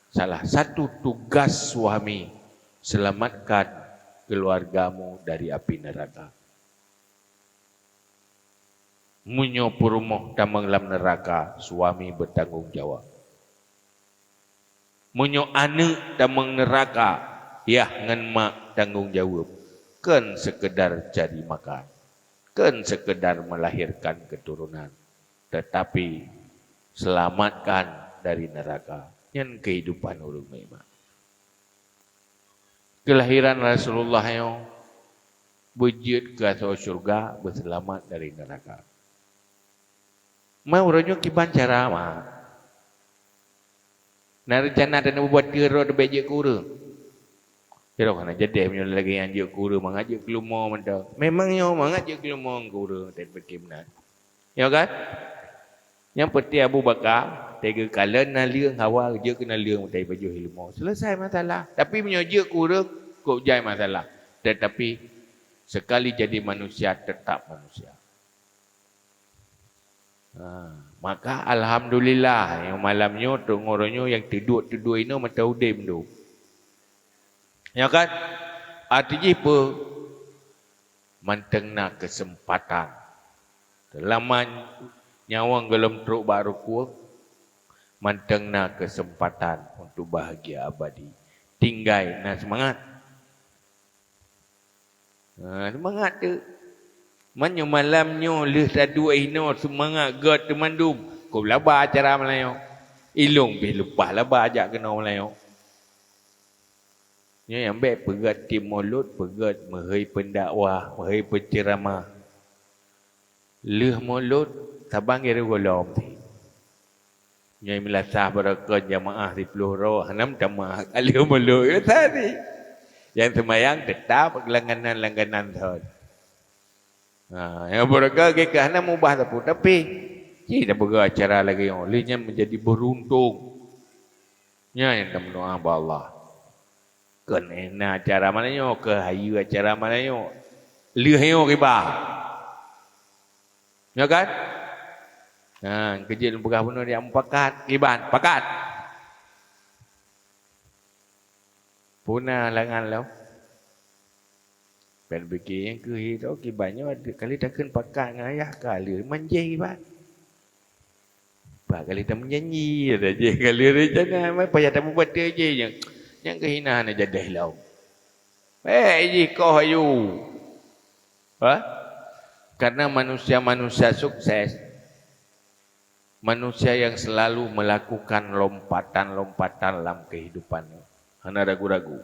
salah satu tugas suami, selamatkan keluargamu dari api neraka. Meunyoe peurumoh tamong lam neuraka, suami beutanggung jaweueb. Meunyoe aneuëk tamong neuraka, yah ngon mak tanggong jaweueb, kon seukeudar cari makan, kon seukeudar meulahirkan keuturonan, teutapi seulamatkan dari neuraka. Nyan keuhidupan ureuëng meuiman. Keulahiran Rasulullah nyoe beujeuet keu asoe syeuruga, beuseulamat dari neuraka. Ma uroe nyoe kiban cara ma? Na reuncana taneuk buet keu droe teubiet jeuet keu ureuëng? Sidroe hana jadeh meunyoe lagée nyan jeuet keu ureuëng, mangat jeuet keu leumo mantong. Memang nyoe mangat jeuet keu leumo keu ureuëng, teupiké meunan. Nyoe kan? Nyang peunteng Abu Bakar, teuka kalon naleueng hawa jeuet keu naleueng meutai pajoh ileumo. Selesai masalah. Tapi meunyoe jeuet keu ureuëng, kok jai masalah. Tetapi sekali jadi manusia, tetap manusia. Ha, maka alhamdulillah, nyang malam nyoe teungoh nyoe nyang teuduek-teuduek inoe mata udeb tu. Ya kan? Arti jih peue? Mantong na keuseumpatan. Seulama nyawöng gohlom trok bak rukue, mantong na keuseumpatan untuk bahagia abadi. Tinggai na seumangat. Ha, seumangat teuk. Meunyoe malam nyoe lheueh taduek inoe seumangat gét teumandum, kok laba acara malam nyoe. Ilong pih leupah laba jak keunoe malam nyoe. Nyoe nyang bék peugét tieb mulod, peugét meuhôi peundakwah, meuhôi peuceuramah. Lheueh mulod, saban geu gohlom. Nyoe meulasah barokon jamaah siploh droe, hana meutamah ka lheueh mulod. Tadi. Nyang seumayang teutap langganan-langganan thon. Ha, nyang barokon geu ka hana mubah sapeue, tapi ci tapeugah acara lagée nyoe, lheueh nyan meujadi beuruntung. Nyan nyang tameudoá bak Allah. Kon na acara malam nyoe, kon hayeue acara malam nyoe. Lheueh nyoe kiban. Nyo kan? Ha, keujeuet lôn peugah bunoe, jak mupakat, kiban, pakat. Puna langan lom. Ban pike nyang keuh itu kiban nyoe ka lheueh takheun pakat ngon ayah ka lheueh manjeh kiban. Bah ka lheueh tameujanji dah jih ka lheueh rencana, mai payah tamupakat jih nyang, nyang keuh hina hana jadeh lom. Eh, jih koh ayu. Ha? Karena manusia-manusia sukses, manusia yang selalu melakukan lompatan-lompatan lam kehidupan, hana ragu-ragu.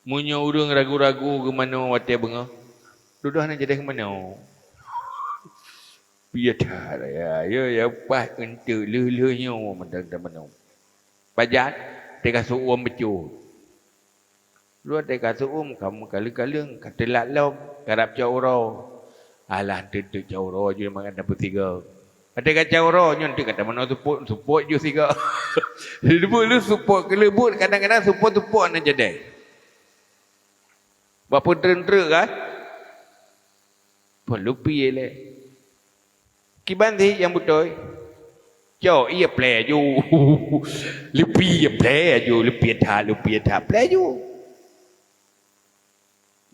Meunyoe ureuëng ragu-ragu geumanoe watée beungoh, dudoe hana jadeh geumanoe. Piet that, ya, ya, ya, paih eunteuk lheueh-lheueh nyoe mantong tamanoe. Pajan, teuka seuuem beutôi. Lôn teuka seuuem, ka meukaleueng-kaleueng, ka teulat lom, karab cok uroe. Alah, teuk-teuk cok uroe jih mangat dapeuet sigoe. Watée ka cok uroe, nyoe teuk ka tamanoe seupôt, seupôt jih sigoe. Leubeh lôn seupôt keuleubut, kadang-kadang seupôt-seupôt hana jadeh. Bak peutreun-treuk kan? Peuleupie lé. Kiban sih nyang beutôi? Cok, iya plé aju. Leupie, iya plé aju, leupie that, leupie that, plé aju.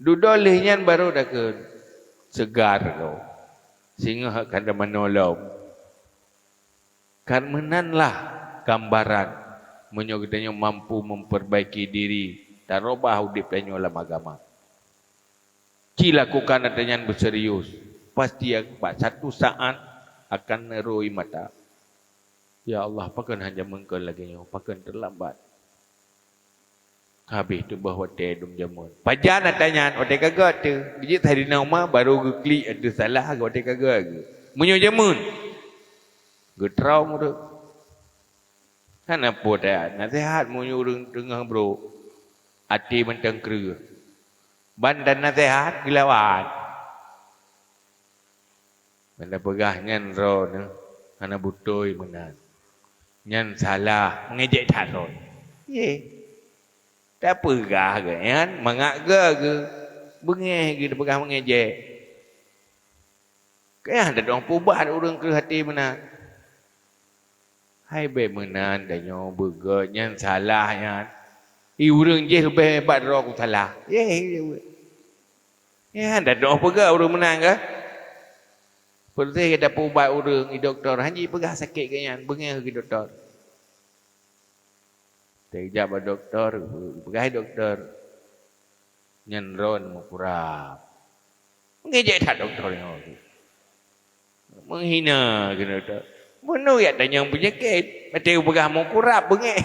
Dudoe lheueh nyan barô takheun, seugar goe. Singoh ka tamanoe lom. Kan meunanlah gambaran meunyoe geutanyoe mampu memperbaiki diri, tarubah udeb tanyoe lam agama. Ci lakukan ata nyan beuserius, pasti bak satu saat akan neurui mata. Ya Allah, pakon han jameun kon lagée nyoe, pakon teulambat. Habéh teubah watée dum jameun. Pajan ata nyan, watée ka gét teuh. Jeuet Saidina Umar barô geuklik ateueh salah watée ka gét geuh. Meunyoe jameun, geutraum ureuëng. Hana peue that naseuhat meunyoe ureuëng teungoh brok, até mantong kreueh. Ban dan naseuhat geulawan. Ban tapeugah nyan droeneuh hana beutôi meunan. Nyan salah, meungejek that droeneuh. Yeh. Tapeugah geuh nyan mangat gét geuh. Beungéh geuh tapeugah meungejek. Kayah dadong pubat ureuëng kreueh até meunan. Hai bék meunan tanyoe beugét nyan salah nyan. I ureuëng jih leubeh hebat droe ku salah. Yeh, yeh, yeh. Nyan dadong peugét ureuëng meunan ka. Peureuséh gata pubat ureuëng i dokto, han jipeugah sakét geuh nyan, beungéh geuh dokto. Teujak bak dokto, peugah dokto, nyan droeneuh meukurab. Meungejek that dokto nyoe. Meuhina keunoe that. Meunurot tanyoe peunyakét, watée peugah meukurab beungéh.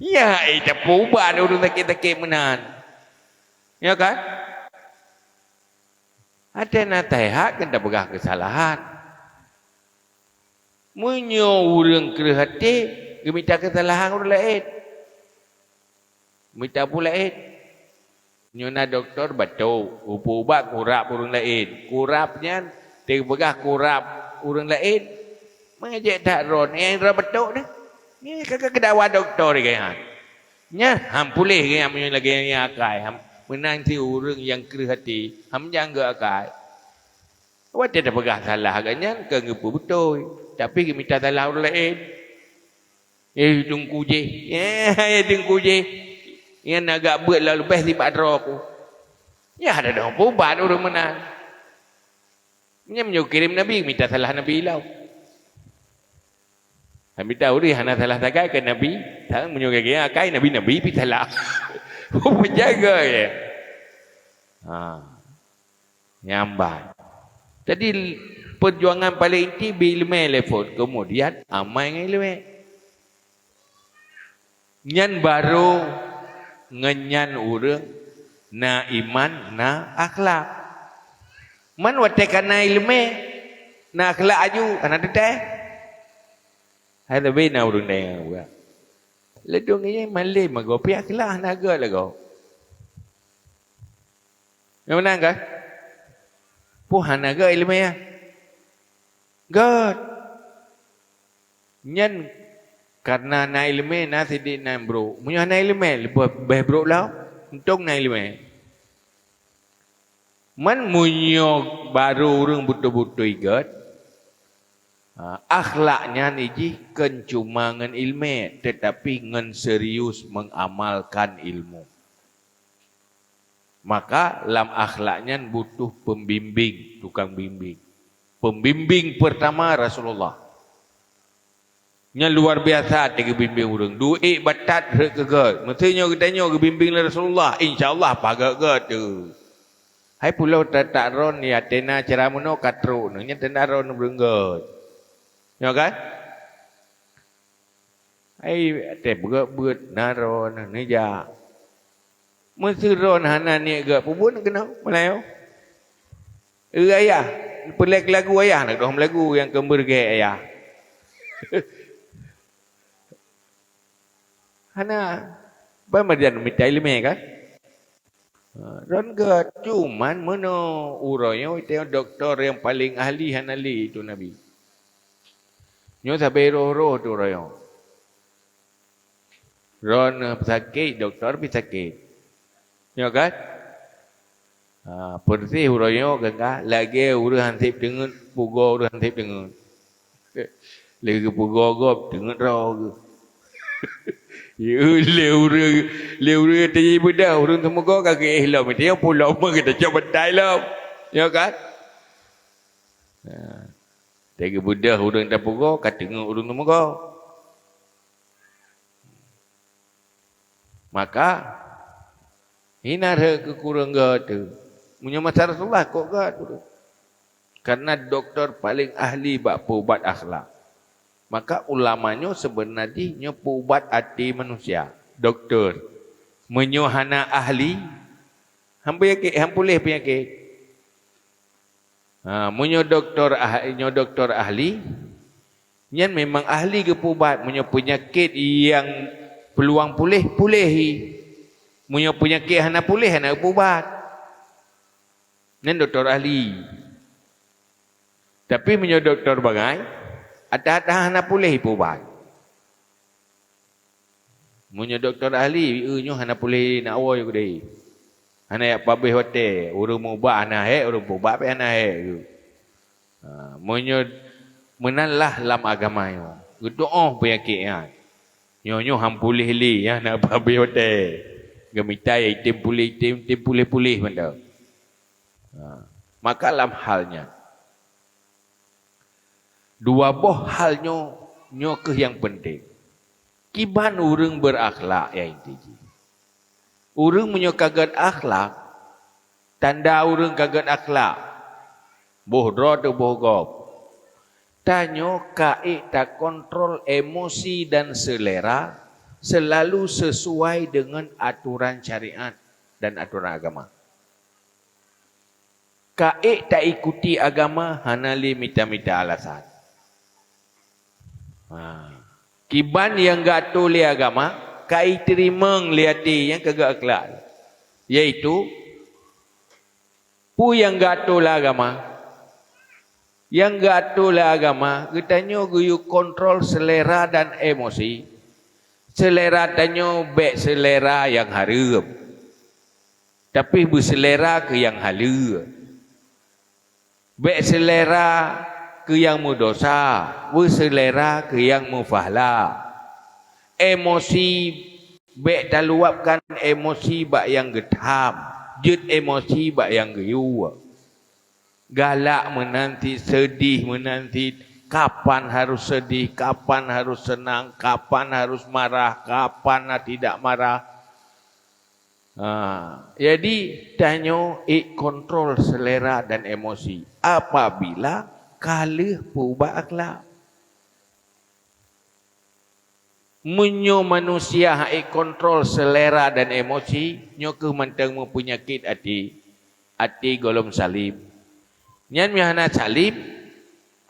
Ya, eh, tapeuubat ureuëng sakét-sakét meunan. Ya kan? Até naseuhat kan tapeugah keusalahan. Meunyoe ureuëng kreueh até geumita keusalahan ureuëng laén, mita peue laén. Nyoe na dokto batok, geupeuubat kurab ureuëng laén. Kurab nyan teupeugah kurab ureuëng laén. Meungejek that droeneuh, nyang droe batok nyan. Nyan ka keudawa dokto lagée nyan. Nyan han puléh geuh nyan meunyoe lagée nyan akai. Meunan cit ureuëng nyang kreueh até, han meujan geuh akai. Watée tapeugah salah geuh nyan kon geupeubeutôi, tapi geumita salah ureuëng laén. Eh, teungku jih. Eh, teungku jih. Nyan agak beuet lom leubeh sibak droe ku. Ya, dadong pubat ureuëng meunan. Nyan meunyoe kirém Nabi, mita salah Nabi lom. Mita ureuëng hana salah sagai keu Nabi, sang meunyoe gaya akai Nabi, Nabi pih salah. Peujaga ya. Ha. Nyambat. Jadi, perjuangan paling inti beu iéleumé lé phon, kemudian amai ngon iéleumé. Nyan barô ngon nyan ureuëng na iman, na akhlak. Man watée ka na iéleumé, na akhlak aju, hana teuntée. Hai leubeh na ureuëng dayah buet. Ladôm nyan malém agoe, pih akhlak hana gét lagoe. Nyang meunan kan? Peue hana gét iéleumé nyan? Gét. Nyan Karena na iéleumé na sidéh na brok. Meunyoe hana iéleumé leubeh brok lom, untông na iéleumé. Man meunyoe barô ureuëng beutôi-beutôi gét, ha, akhlak nyan jih kon cuma ngon iéleumé, teutapi ngon serius mengamalkan ilmu. Maka lam akhlak nyan butuh pembimbing, tukang bimbing. Pembimbing pertama Rasulullah. Nyan luar biasa teuh geubimbing ureuëng. Duek batat rhot keu gét. Meusé nyoe geutanyoe geubimbing lé Rasulullah, insya Allah paih gét-gét teuh. Hai pulo tatak ron ya tena cara meunoe ka trok nyoe, nyan tena ron ureuëng gét. Nyoe kan? Hai teuh beugét-beugét na ron neujak. Meusé ron hana niet gét, peue buet keunoe meulayeue? Eh, ayah, peulek lagu ayah, nak dong lagu nyang keu meureuge ayah. Hana, ban meujan mita iéleumé kan? Ha, ron gét, cuman meunoe uroe nyoe tengok doktor nyang paleng ahli hana lé itu Nabi. Nyoe sabe roh-roh tu uroe nyoe. Ron peusakét, doktor pih sakét. Nyoe kan? Ha, persis uroe nyoe kan, lagée ureuëng hanseb teungeut, pugoe ureuëng hanseb teungeut. Lé geupugoe gob teungeut droe geuh. Lé ureuëng, lé ureuëng teujadi beudoh, ureuëng teumeugöt ka geuéh lom, itu nyang pulo meugeutacok bantai lom. Nyoe kan? Ha. Teugeubeudôh ureuëng tapugoe, ka teungeut ureuëng teumeugöt. Maka, hina rhot keu kureueng gét teuh. Meunyoe masa Rasulullah kok gét teuh. Karena doktor paling ahli bak peuubat akhlak. Maka ulama nyoe seubeuna jih nyoe peuubat até manusia. Doktor. Meunyoe hana ahli, han peunyakét, han puléh peunyakét. Ha, meunyoe doktor ah-, nyoe doktor ahli, nyan memang ahli geupeuubat. Meunyoe peunyakét nyang peuluang puléh, puléh i. Meunyoe peunyakét hana puléh, hana geupeuubat. Nyan doktor ahli. Tapi meunyoe doktor bangai, atahan-atahan hana puléh ipeuubat. Meunyoe doktor ahli, eu nyoe hana puléh nak woe keudeh. Hana jak pabéh watée, ureuëng meuubat hana hék, ureuëng peuubat pih hana hék. Ha, meunyoe meunan lah lam agama nyoe, geutuoh peunyakét nyan. Nyoe-nyoe han puléh lé, nyan hana pabéh watée. Geumita item puléh, item, item puléh-puléh mantong. Ha, maka lam hal nyan, dua boh hal nyoe, nyoe kheueh nyang peunteng. Kiban ureuëng beurakhlak nyang inti jih. Ureuëng meunyoe ka gét akhlak, tanda ureuëng ka gét akhlak, boh droe teuh boh gob. Tanyoe ka ék takontrol emosi dan selera seulalu sesuai deungon aturan syariat dan aturan agama. Ka ék taikuti agama hana lé mita-mita alasan. Ha. Kiban nyang geuatoe lé agama ka iteurimong lé até nyang ka geuakhlak, yaitu peue nyang geuatoe lé agama. Nyang geuatoe lé agama, geutanyoe geuyue kontrol selera dan emosi. Selera tanyoe bék selera nyang hareuem. Tapi beuseulera keu nyang haleue. Bék seulera keu nyang meudosa, beuseulera keu nyang meupahala. Emosi, bék taluwabkan emosi bak nyang geutham, jeuet emosi bak nyang geuyue. Galak meunan cit, seudeh meunan cit, kapan harôh seudeh, kapan harôh seunang, kapan harôh marah, kapan na tidak marah. Ha, jadi tanyoe ék kontrol selera dan emosi apabila ka lheueh peuubat akhlak. Meunyoe manusia han ék kontrol selera dan emosi, nyoe kheueh mantong meupeunyakét até, até gohlom saleb. Nyan meuhana saleb,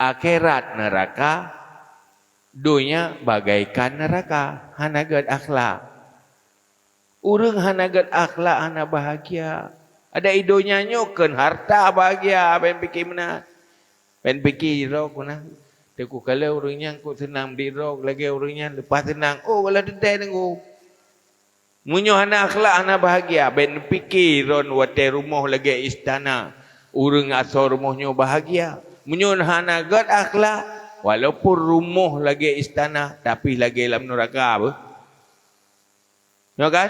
akhirat neuraka, donya bagaikan neuraka, hana gét akhlak. Ureuëng hana gét akhlak hana bahagia. Ada i donya nyoe kon harta bahagia, ban pike meunan. Ban pike droe keunan. Teungku, kalau ureuëng nyan kok seunang bri droe lagée ureuëng nyan, leupah seunang, oh, bala teuntée teungku. Meunyoe hana akhlak, hana bahagia, bék neupike droen watée rumoh lagée istana. Ureuëng asoe rumoh nyoe bahagia. Meunyoe hana gét akhlak, walaupun rumoh lagée istana, tapi lagée lam nuraka beuh. Nyoe kan?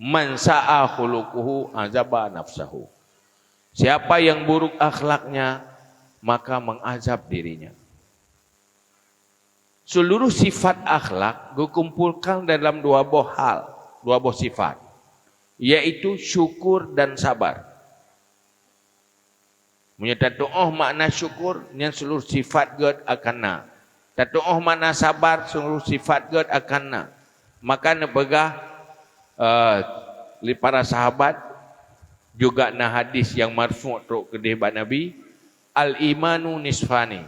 "Man sa'a khuluquhu azaba nafsahu." Siapa yang buruk akhlaknya, maka mengazab dirinya. Seluruh sifat akhlak geukumpulkan dalam dua boh hal, dua boh sifat, yaitu syukur dan sabar. Meunyoe tatuoh makna syukur, nyan seluruh sifat gét akan na. Tatuoh makna sabar, seluruh sifat gét akan na. Maka neupeugah, eh, lé para sahabat, juga na hadis nyang marfu' trok keudeh bak Nabi, "Al-imanu nisfani."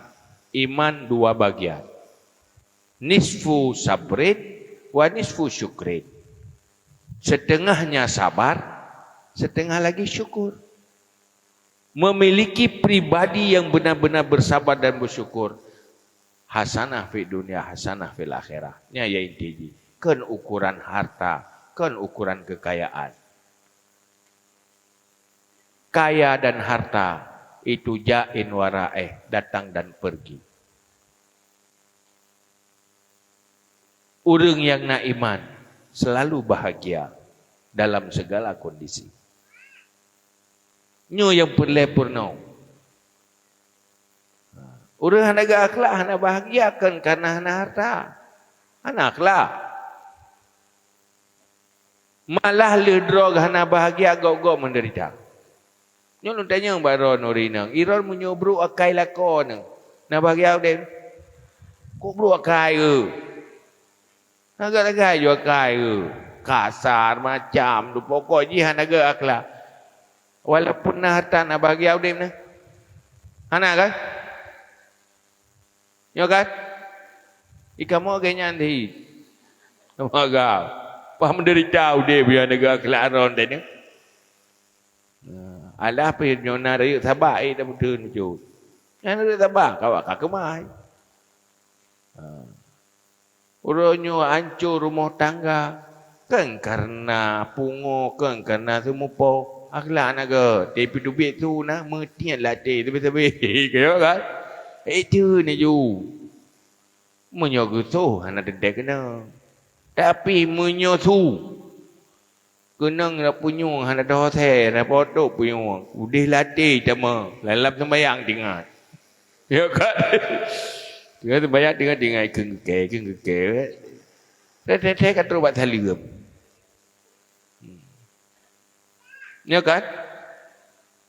Iman dua bagian. "Nisfu sabrin wa nisfu syukrin." Setengahnya sabar, setengah lagi syukur. Memiliki pribadi yang benar-benar bersabar dan bersyukur. Hasanah fid dunya, hasanah fil akhirah. Nyan nyang inti jih. Kon ukuran harta, kon ukuran kekayaan. Kaya dan harta itu jain wa raih, datang dan pergi. Ureuëng nyang na iman selalu bahagia dalam segala kondisi. Nyoe nyang peureulée peurunoe. Ureuëng hana gét akhlak, hana bahagia kon kareuna hana harta. Hana akhlak. Malah lheueh droe hana bahagia, gob-gob meudeurita. Nyoe lôn tanyong bak droeneuh ureuëng inong, droeneuh meunyoe brok akai lakoe neuh, na bahagia udeb? Kok brok akai keuh? Na gét akai ju akai keuh. Kasar macam tu, pokok jih hana gét akhlak. Walaupun na harta, na bahagia udeb neuh? Hana kan? Nyoe kan? Di kamoe lagée nyan di. Kamoe agam. Pah meudeurita udeb nyang na gét akhlak droeneuh tadi. Alah pih nyoe na rayeuk sabak, eh, dah beutôi meucut. Nyan rayeuk sabak, ka awak ka keumai. Ha. Uroe nyoe ancô rumoh tangga, kon kareuna pungo, kon kareuna seumupo, akhlak hana gét, tapi teubiet su na, meutiet lam até sabe-sabe, ka nyoe kan? Itu neujue. Meunyoe geusoh hana teuntée keunoe. Tapi meunyoe su, keunong na punyueng hana teuhosée, hana potôk punyueng, udeh lam até teuma, lam-lam seumayang teuingat. Ya kan? Teungoh seumayang teungoh teuingat, kheun geukée, kheun geukée. Teuh-teuh ka trok bak saleuem. Ya kan?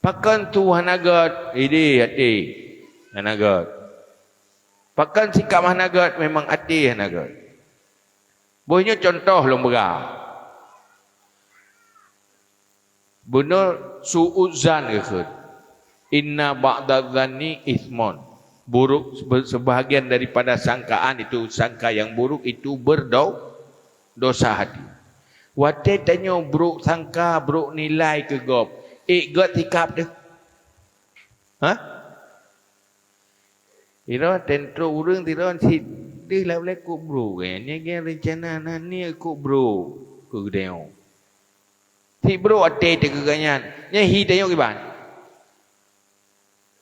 Pakon su hana gét, ideh até hana gét. Pakon sikap hana gét, memang até hana gét. Boh nyoe cuntoh lôn peugah. Beungoh su'udzan geukheun. "Inna ba'dadz-dzanni itsmun." Buruk, sebe-, sebahagian daripada sangkaan itu, sangka yang buruk itu berdo-, dosa hati. Watée tanyoe brok sangka, brok nilai keu gob, ék gét sikap teuh. Hah? Sidroe teuntreuk ureuëng sidroe sit deuh lam lé kok brok, eh, nyan geuh reuncana na niet kok brok keu geutanyoe. Sit brok até teuh keu gobnyan, nyan hi tanyoe kiban.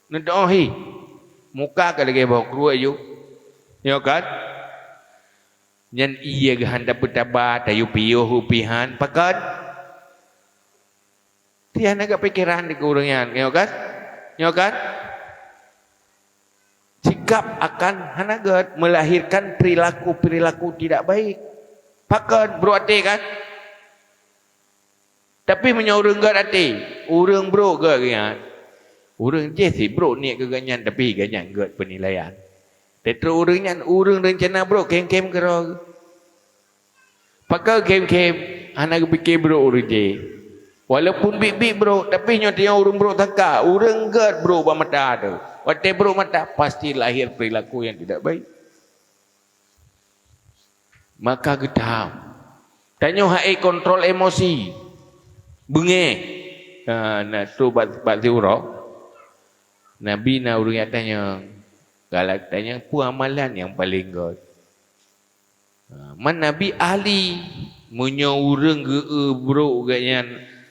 Neudoh hi, muka ka lagée boh kruet aju. Nyoe kan? Nyan ié geuhan tapeutaba, tayue piôh u pihan, pakon? Ti hana gét pikeran di ureuëng nyan, nyoe kan? Nyoe kan? Sikap akan hana gét melahirkan perilaku-perilaku tidak baik. Pakon brok até kan? Tapi meunyoe ureuëng gét até, ureuëng brok gét geuh nyan, ureuëng jéh sit brok niet keu gobnyan, tapi gobnyan gét peunilaian. Teutrok ureuëng nyan, ureuëng reuncana brok khém-khém keudroe geuh. Pakon khém-khém, hana geupike brok ureuëng jéh. Walaupun biet-biet brok, tapi nyoe tanyoe ureuëng brok sangka, ureuëng gét brok bak mata teuh. Watée brok mata, pasti lahir perilaku yang tidak baik. Maka geutam. Tanyoe hase kontrol emosi. Beungéh. Ha, na trok bak, bak siuroe. Nabi na ureuëng nyang tanyong, Galak tanyong peue amalan nyang paleng göt. Ha, man Nabi ahli, meunyoe ureuëng geu-eu brok geuh nyan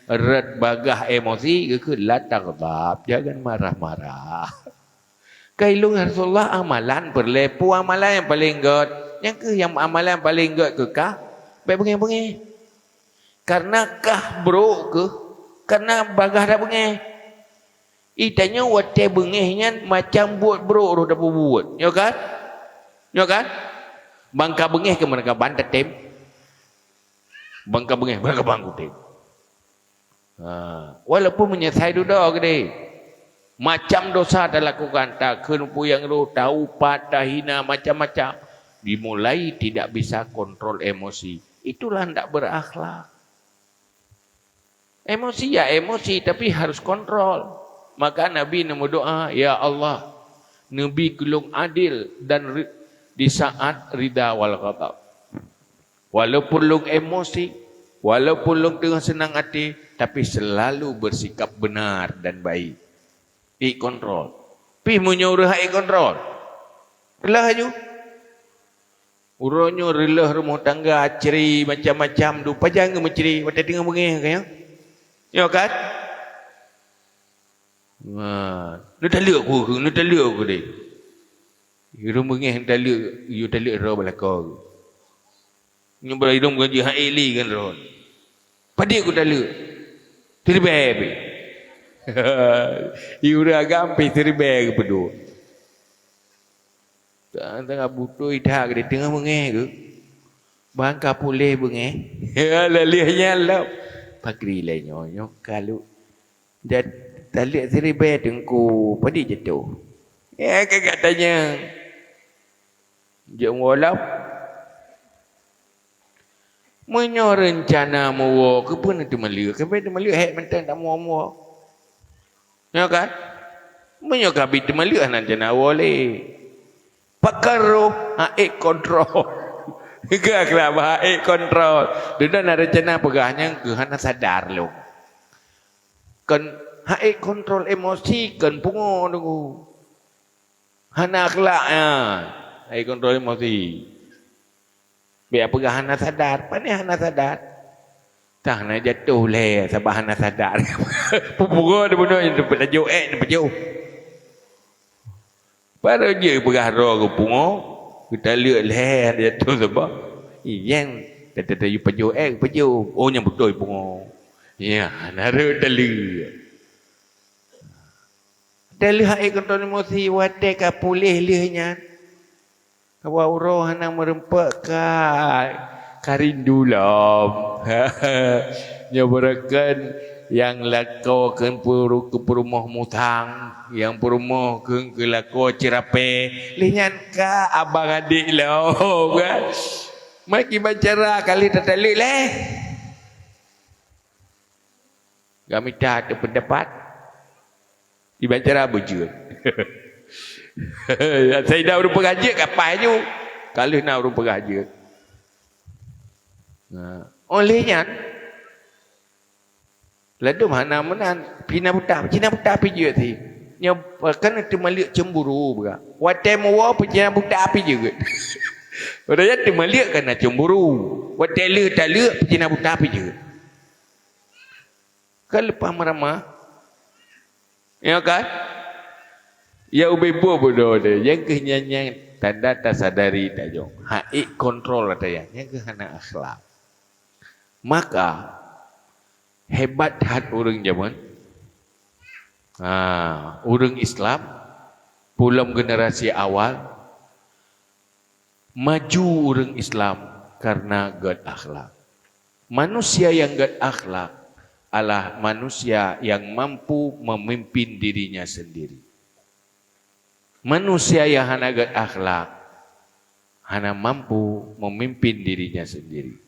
rot bagaih emosi, geukheun, "La taghdab, jangan marah-marah." "Kai lôn, ya Rasulullah, amalan peureulée peue amalan nyang paleng göt?" "Nyang kheueh nyang amalan paleng göt keu kah, bék beungéh-beungéh. Kareuna kah brok keuh, kareuna bagaih tabeungéh." Itanyoe watée beungéh nyan macam buet brok roh tapeubuet. Nyoe kan? Nyoe kan? Bangka beungéh keu meureuka ban tatem. Bangka beungéh meureuka ban kutem. Ha, walaupun meunyoe sai dudoe keudeh. Macam dosa talakukan, takheun puyang roh, taupat, tahina, macam-macam. Dimulai tidak bisa kontrol emosi. Itulah ndak berakhlak. Emosi ya emosi, tapi harus kontrol. Maka Nabi neumeudoa, "Ya Allah, neubi keu lôn adil dan ri-, di saat rida wal ghadab. Walaupun lôn emosi, walaupun lôn teungoh seunang até, tapi selalu bersikap benar dan baik." Ék kontrol. Pih meunyoe ureuëng hana ék kontrol, reuloh laju. Uroe nyoe reuloh rumoh tangga, cre macam-macam, duek pajan keu meucre watée teungoh beungéh, kan? Nyoe kan? Wah, neutaleuek ku, neutaleuek ku deh. Ureuëng beungéh neutaleuek, yue taleuek droe bak lakoe. Nyoe bak idong gaji hai li kan droe. Padit ku taleuek? Siribée pih. Ureuëng agam pih siribée geupeuduek. Teuka butôi that di teungoh beungéh geuh. Ban ka puléh beungéh. Lheueh nyan lom. Pakri lé nyoe, nyoe ka lheueh. Jat-, taleuek siribée teungku, padit jatoh. Ya, ka gata nyang. Jeuet woe lom. Meunyoe reuncana meuwoe, keupeue neuteumeuleuk? Keupeue teumeuleuk hék mantong tamuwoe-muwoe. Nyoe kan? Meunyoe ka bi teumeuleuk hana rencana woe lé. Pakon roh, hana ék kontrol. Geuh keulah bah hana ék kontrol. Dudoe na rencana peugah nyang keuh hana sadar lom. Kon hana ék kontrol emosi, kon pungo deungoe. Hana akhlak nyan. Hana ék kontrol emosi. Bék peugah hana sadar. Pane hana sadar? Tah na jatoh lé sabab hana sadar. Peupungo di bunoe nyan teupeu tajok ék neupajoh. Padahai jeuet peugah droe geupungo, geutaleuek lé jatoh sabab. Ih, nyang tata-tata yue pajoh ék geupajoh. Oh, nyang beutôi pungo. Ya, na rhot taleuek. Taleuek hai keunton emosi watée ka puléh lheueh nyan. Hawa uroe hana meurumpok ka, ka rindu lom. Nyoe beureukan nyang lakoe keu peuru-, keu peurumoh mutang, nyang peurumoh keu, keu lakoe ceurapée. Lheueh nyan ka abang adék lom, kan? Maki bancara kali tataleuek lé. Ka mita ateueh peundapat, iban cara beujeuet. Saidah ureuëng peugah jeuet ka paih nyoe, ka lheueh na ureuëng peugah jeuet. Nah, óh lheueh nyan, ladôm hana meunan, pih na buta, pih na buta pih jeuet sih. Nyoe kan teumeuliek cemburu buka. Watée meuwoe pih na buta pih jeuet. Watée teumeuliek kan na cemburu. Watée lheueh taleuek pih na buta pih jeuet. Kan leupah meuramah. Ya kan? Ya ubé buet bodoh deh. Nyang keuh nyan-nyan tanda tasadari tanyoe. Hana ék kontrol ata nyan. Nyang keuh hana akhlak. Maka, hebat that ureuëng jameun. Ha, ureuëng Islam, pulom generasi awal, maju ureuëng Islam karena gét akhlak. Manusia yang gét akhlak adalah manusia yang mampu memimpin dirinya sendiri. Manusia yang hana gét akhlak hana mampu memimpin dirinya sendiri.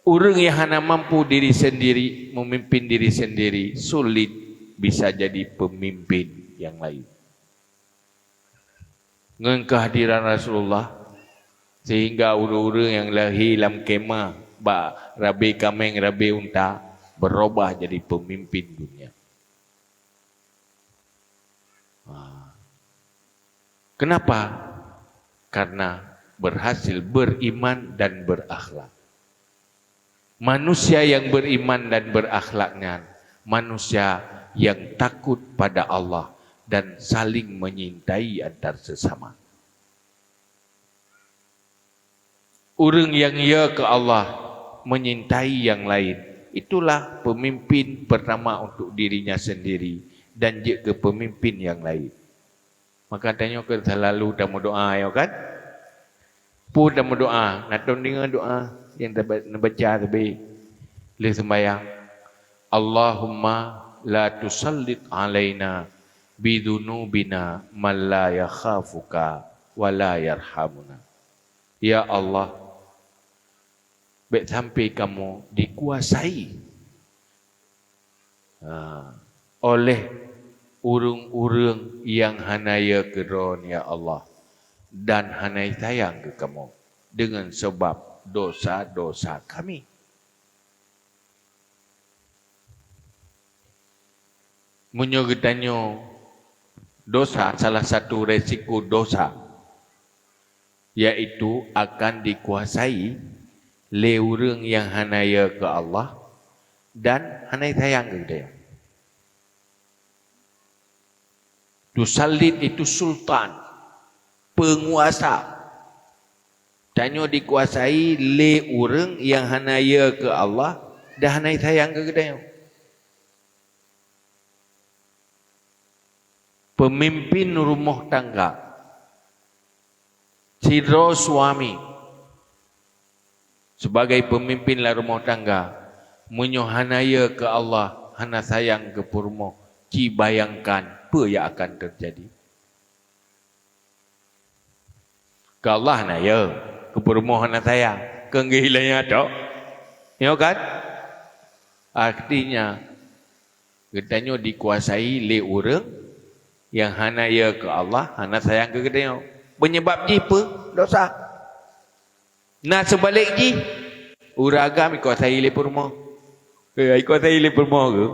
Ureuëng nyang hana mampu diri sendiri, memimpin diri sendiri, sulit bisa jadi pemimpin yang lain. Ngon kehadiran Rasulullah, sehingga ureuëng-ureuëng nyang lahé lam kemah bak rabe kaméng, rabe unta, berubah jadi pemimpin dunia. Ha. Kenapa? Karena berhasil beriman dan berakhlak. Manusia yang beriman dan berakhlak nyan manusia yang takut pada Allah dan saling menyintai antar sesama. Ureuëng nyang ya keu Allah menyintai nyang laén, itulah pemimpin pertama untuk dirinya sendiri dan jeuet keu pemimpin nyang laén. Maka tanyoe keu selalu tameudoa, ya kan? Peue tameudoa, na tom deungoe doa nyang taba-, neubaca sabé lheueh seumbahyang. Allahumma la tusallit alaina bidzunubina man la yakhafuka wa la yarhamuna. Ya Allah, bék sampai kamoe dikuasai, ha, oleh ureuëng-ureuëng nyang hana ya keu Droe, ya Allah, dan hana sayang keu kamoe deungon sabab dosa-dosa kami. Meunyoe geutanyoe dosa, salah satu resiko dosa, yaitu akan dikuasai lé ureuëng nyang hana ya keu Allah dan hana sayang keu geutanyoe. Tusallit itu sultan, penguasa. Tanyoe dikuasai lé ureuëng nyang hana ya keu Allah dan hana sayang keu geutanyoe. Pemimpin rumoh tangga, sidroe suami sebagai pemimpin lam rumoh tangga, meunyoe hana ya keu Allah, hana sayang keu peurumoh, ci bayangkan peue nyang akan teujadi. Keu Allah hana ya, keu peurumoh hana sayang, keu geuh ilée nyan tok. Nyoe kan? Artinya, geutanyoe dikuasai lé ureuëng nyang hana ya keu Allah, hana sayang keu geutanyoe. Penyebab jih peue? Dosa. Na seubalek jih, ureuëng agam ikuasai lé peurumoh. Eh, ikuasai lé peurumoh keu?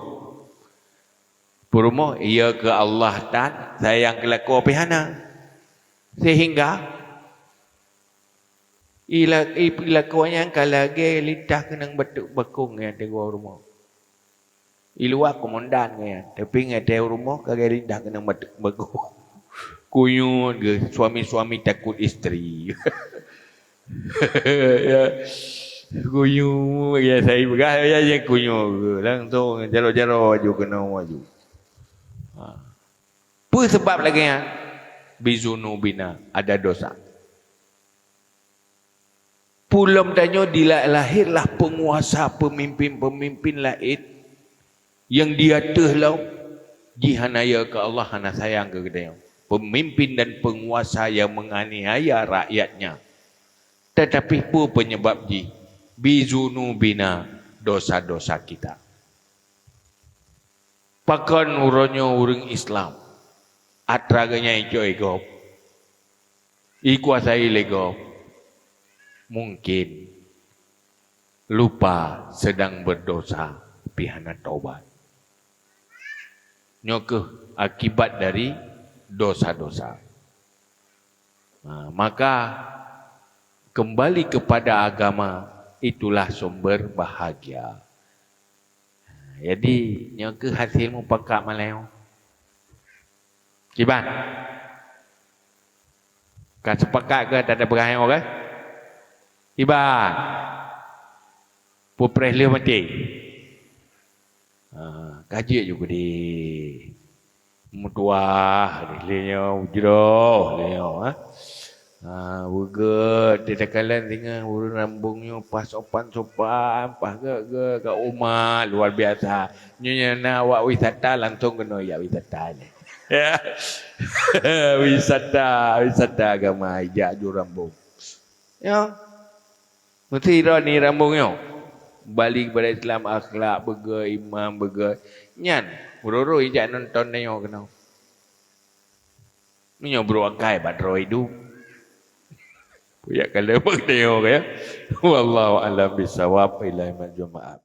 Peurumoh ya keu Allah tan, sayang keu lakoe pih hana. Sehingga ila-, i-, lakoe nyan ka lagée lintah keunong bateuk bakong nyang teungoh rumoh. I luwa komandan nyan, tapi ngon ateueh rumoh ka lagée lintah keunong bateuk bakong. Kunyueng geuh, suami-suami takut istri. Ya. Kunyueng, ya, saya peugah, ya, ya, kunyueng geuh. Langsung jaro-jaro aju keunoe aju. Ha. Peue sabab lagée nyan? Bizunubina, ada dosa. Pulom tanyoe dila-, lahirlah penguasa, pemimpin-pemimpin laén nyang di ateueh lom, jih hana ya keu Allah, hana sayang keu geutanyoe. Pemimpin dan penguasa yang menganiaya rakyatnya. Tetapi peue penyebab jih? Bizunubina, dosa-dosa kita. Pakon uroe nyoe ureuëng Islam atra geuh nyan icok lé gob, ikuasai lé gob? Mungkin lupa sedang berdosa, pih hana tobat. Nyoe keuh akibat dari dosa-dosa. Nah, maka kembali kepada agama, itulah sumber bahagia. Jadi, nyoe keuh hasil mupakat malam nyoe. Kiban? Ka sepakat keu ata peugah nyoe keuh? Kiban? Peue preh lheueh maté? Ha, ka jeuet ju keudeh. Meutuah lé nyoe, jroh lé nyoe, ha. Ha, beugét, di takalon singoh ureuëng Rambong nyoe paih sopan-sopan, paih gét-gét, ka umat luar biasa. Nyoe, nyoe na awak wisata langsung keunoe jak wisata nyoe. Ya. Wisata, wisata agama ijak ju Rambong. Ya. Meusidroe ni Rambong nyoe. Bali keupada Islam, akhlak beugét, iman beugét. Nyan, meuroro ijak nonton tanyoe keunoe. Meunyoe brok akai bak droe idup. Puyak kala bak tanyoe ya. Wallahu a'lam bissawab. Ila yaumil jumu'ah.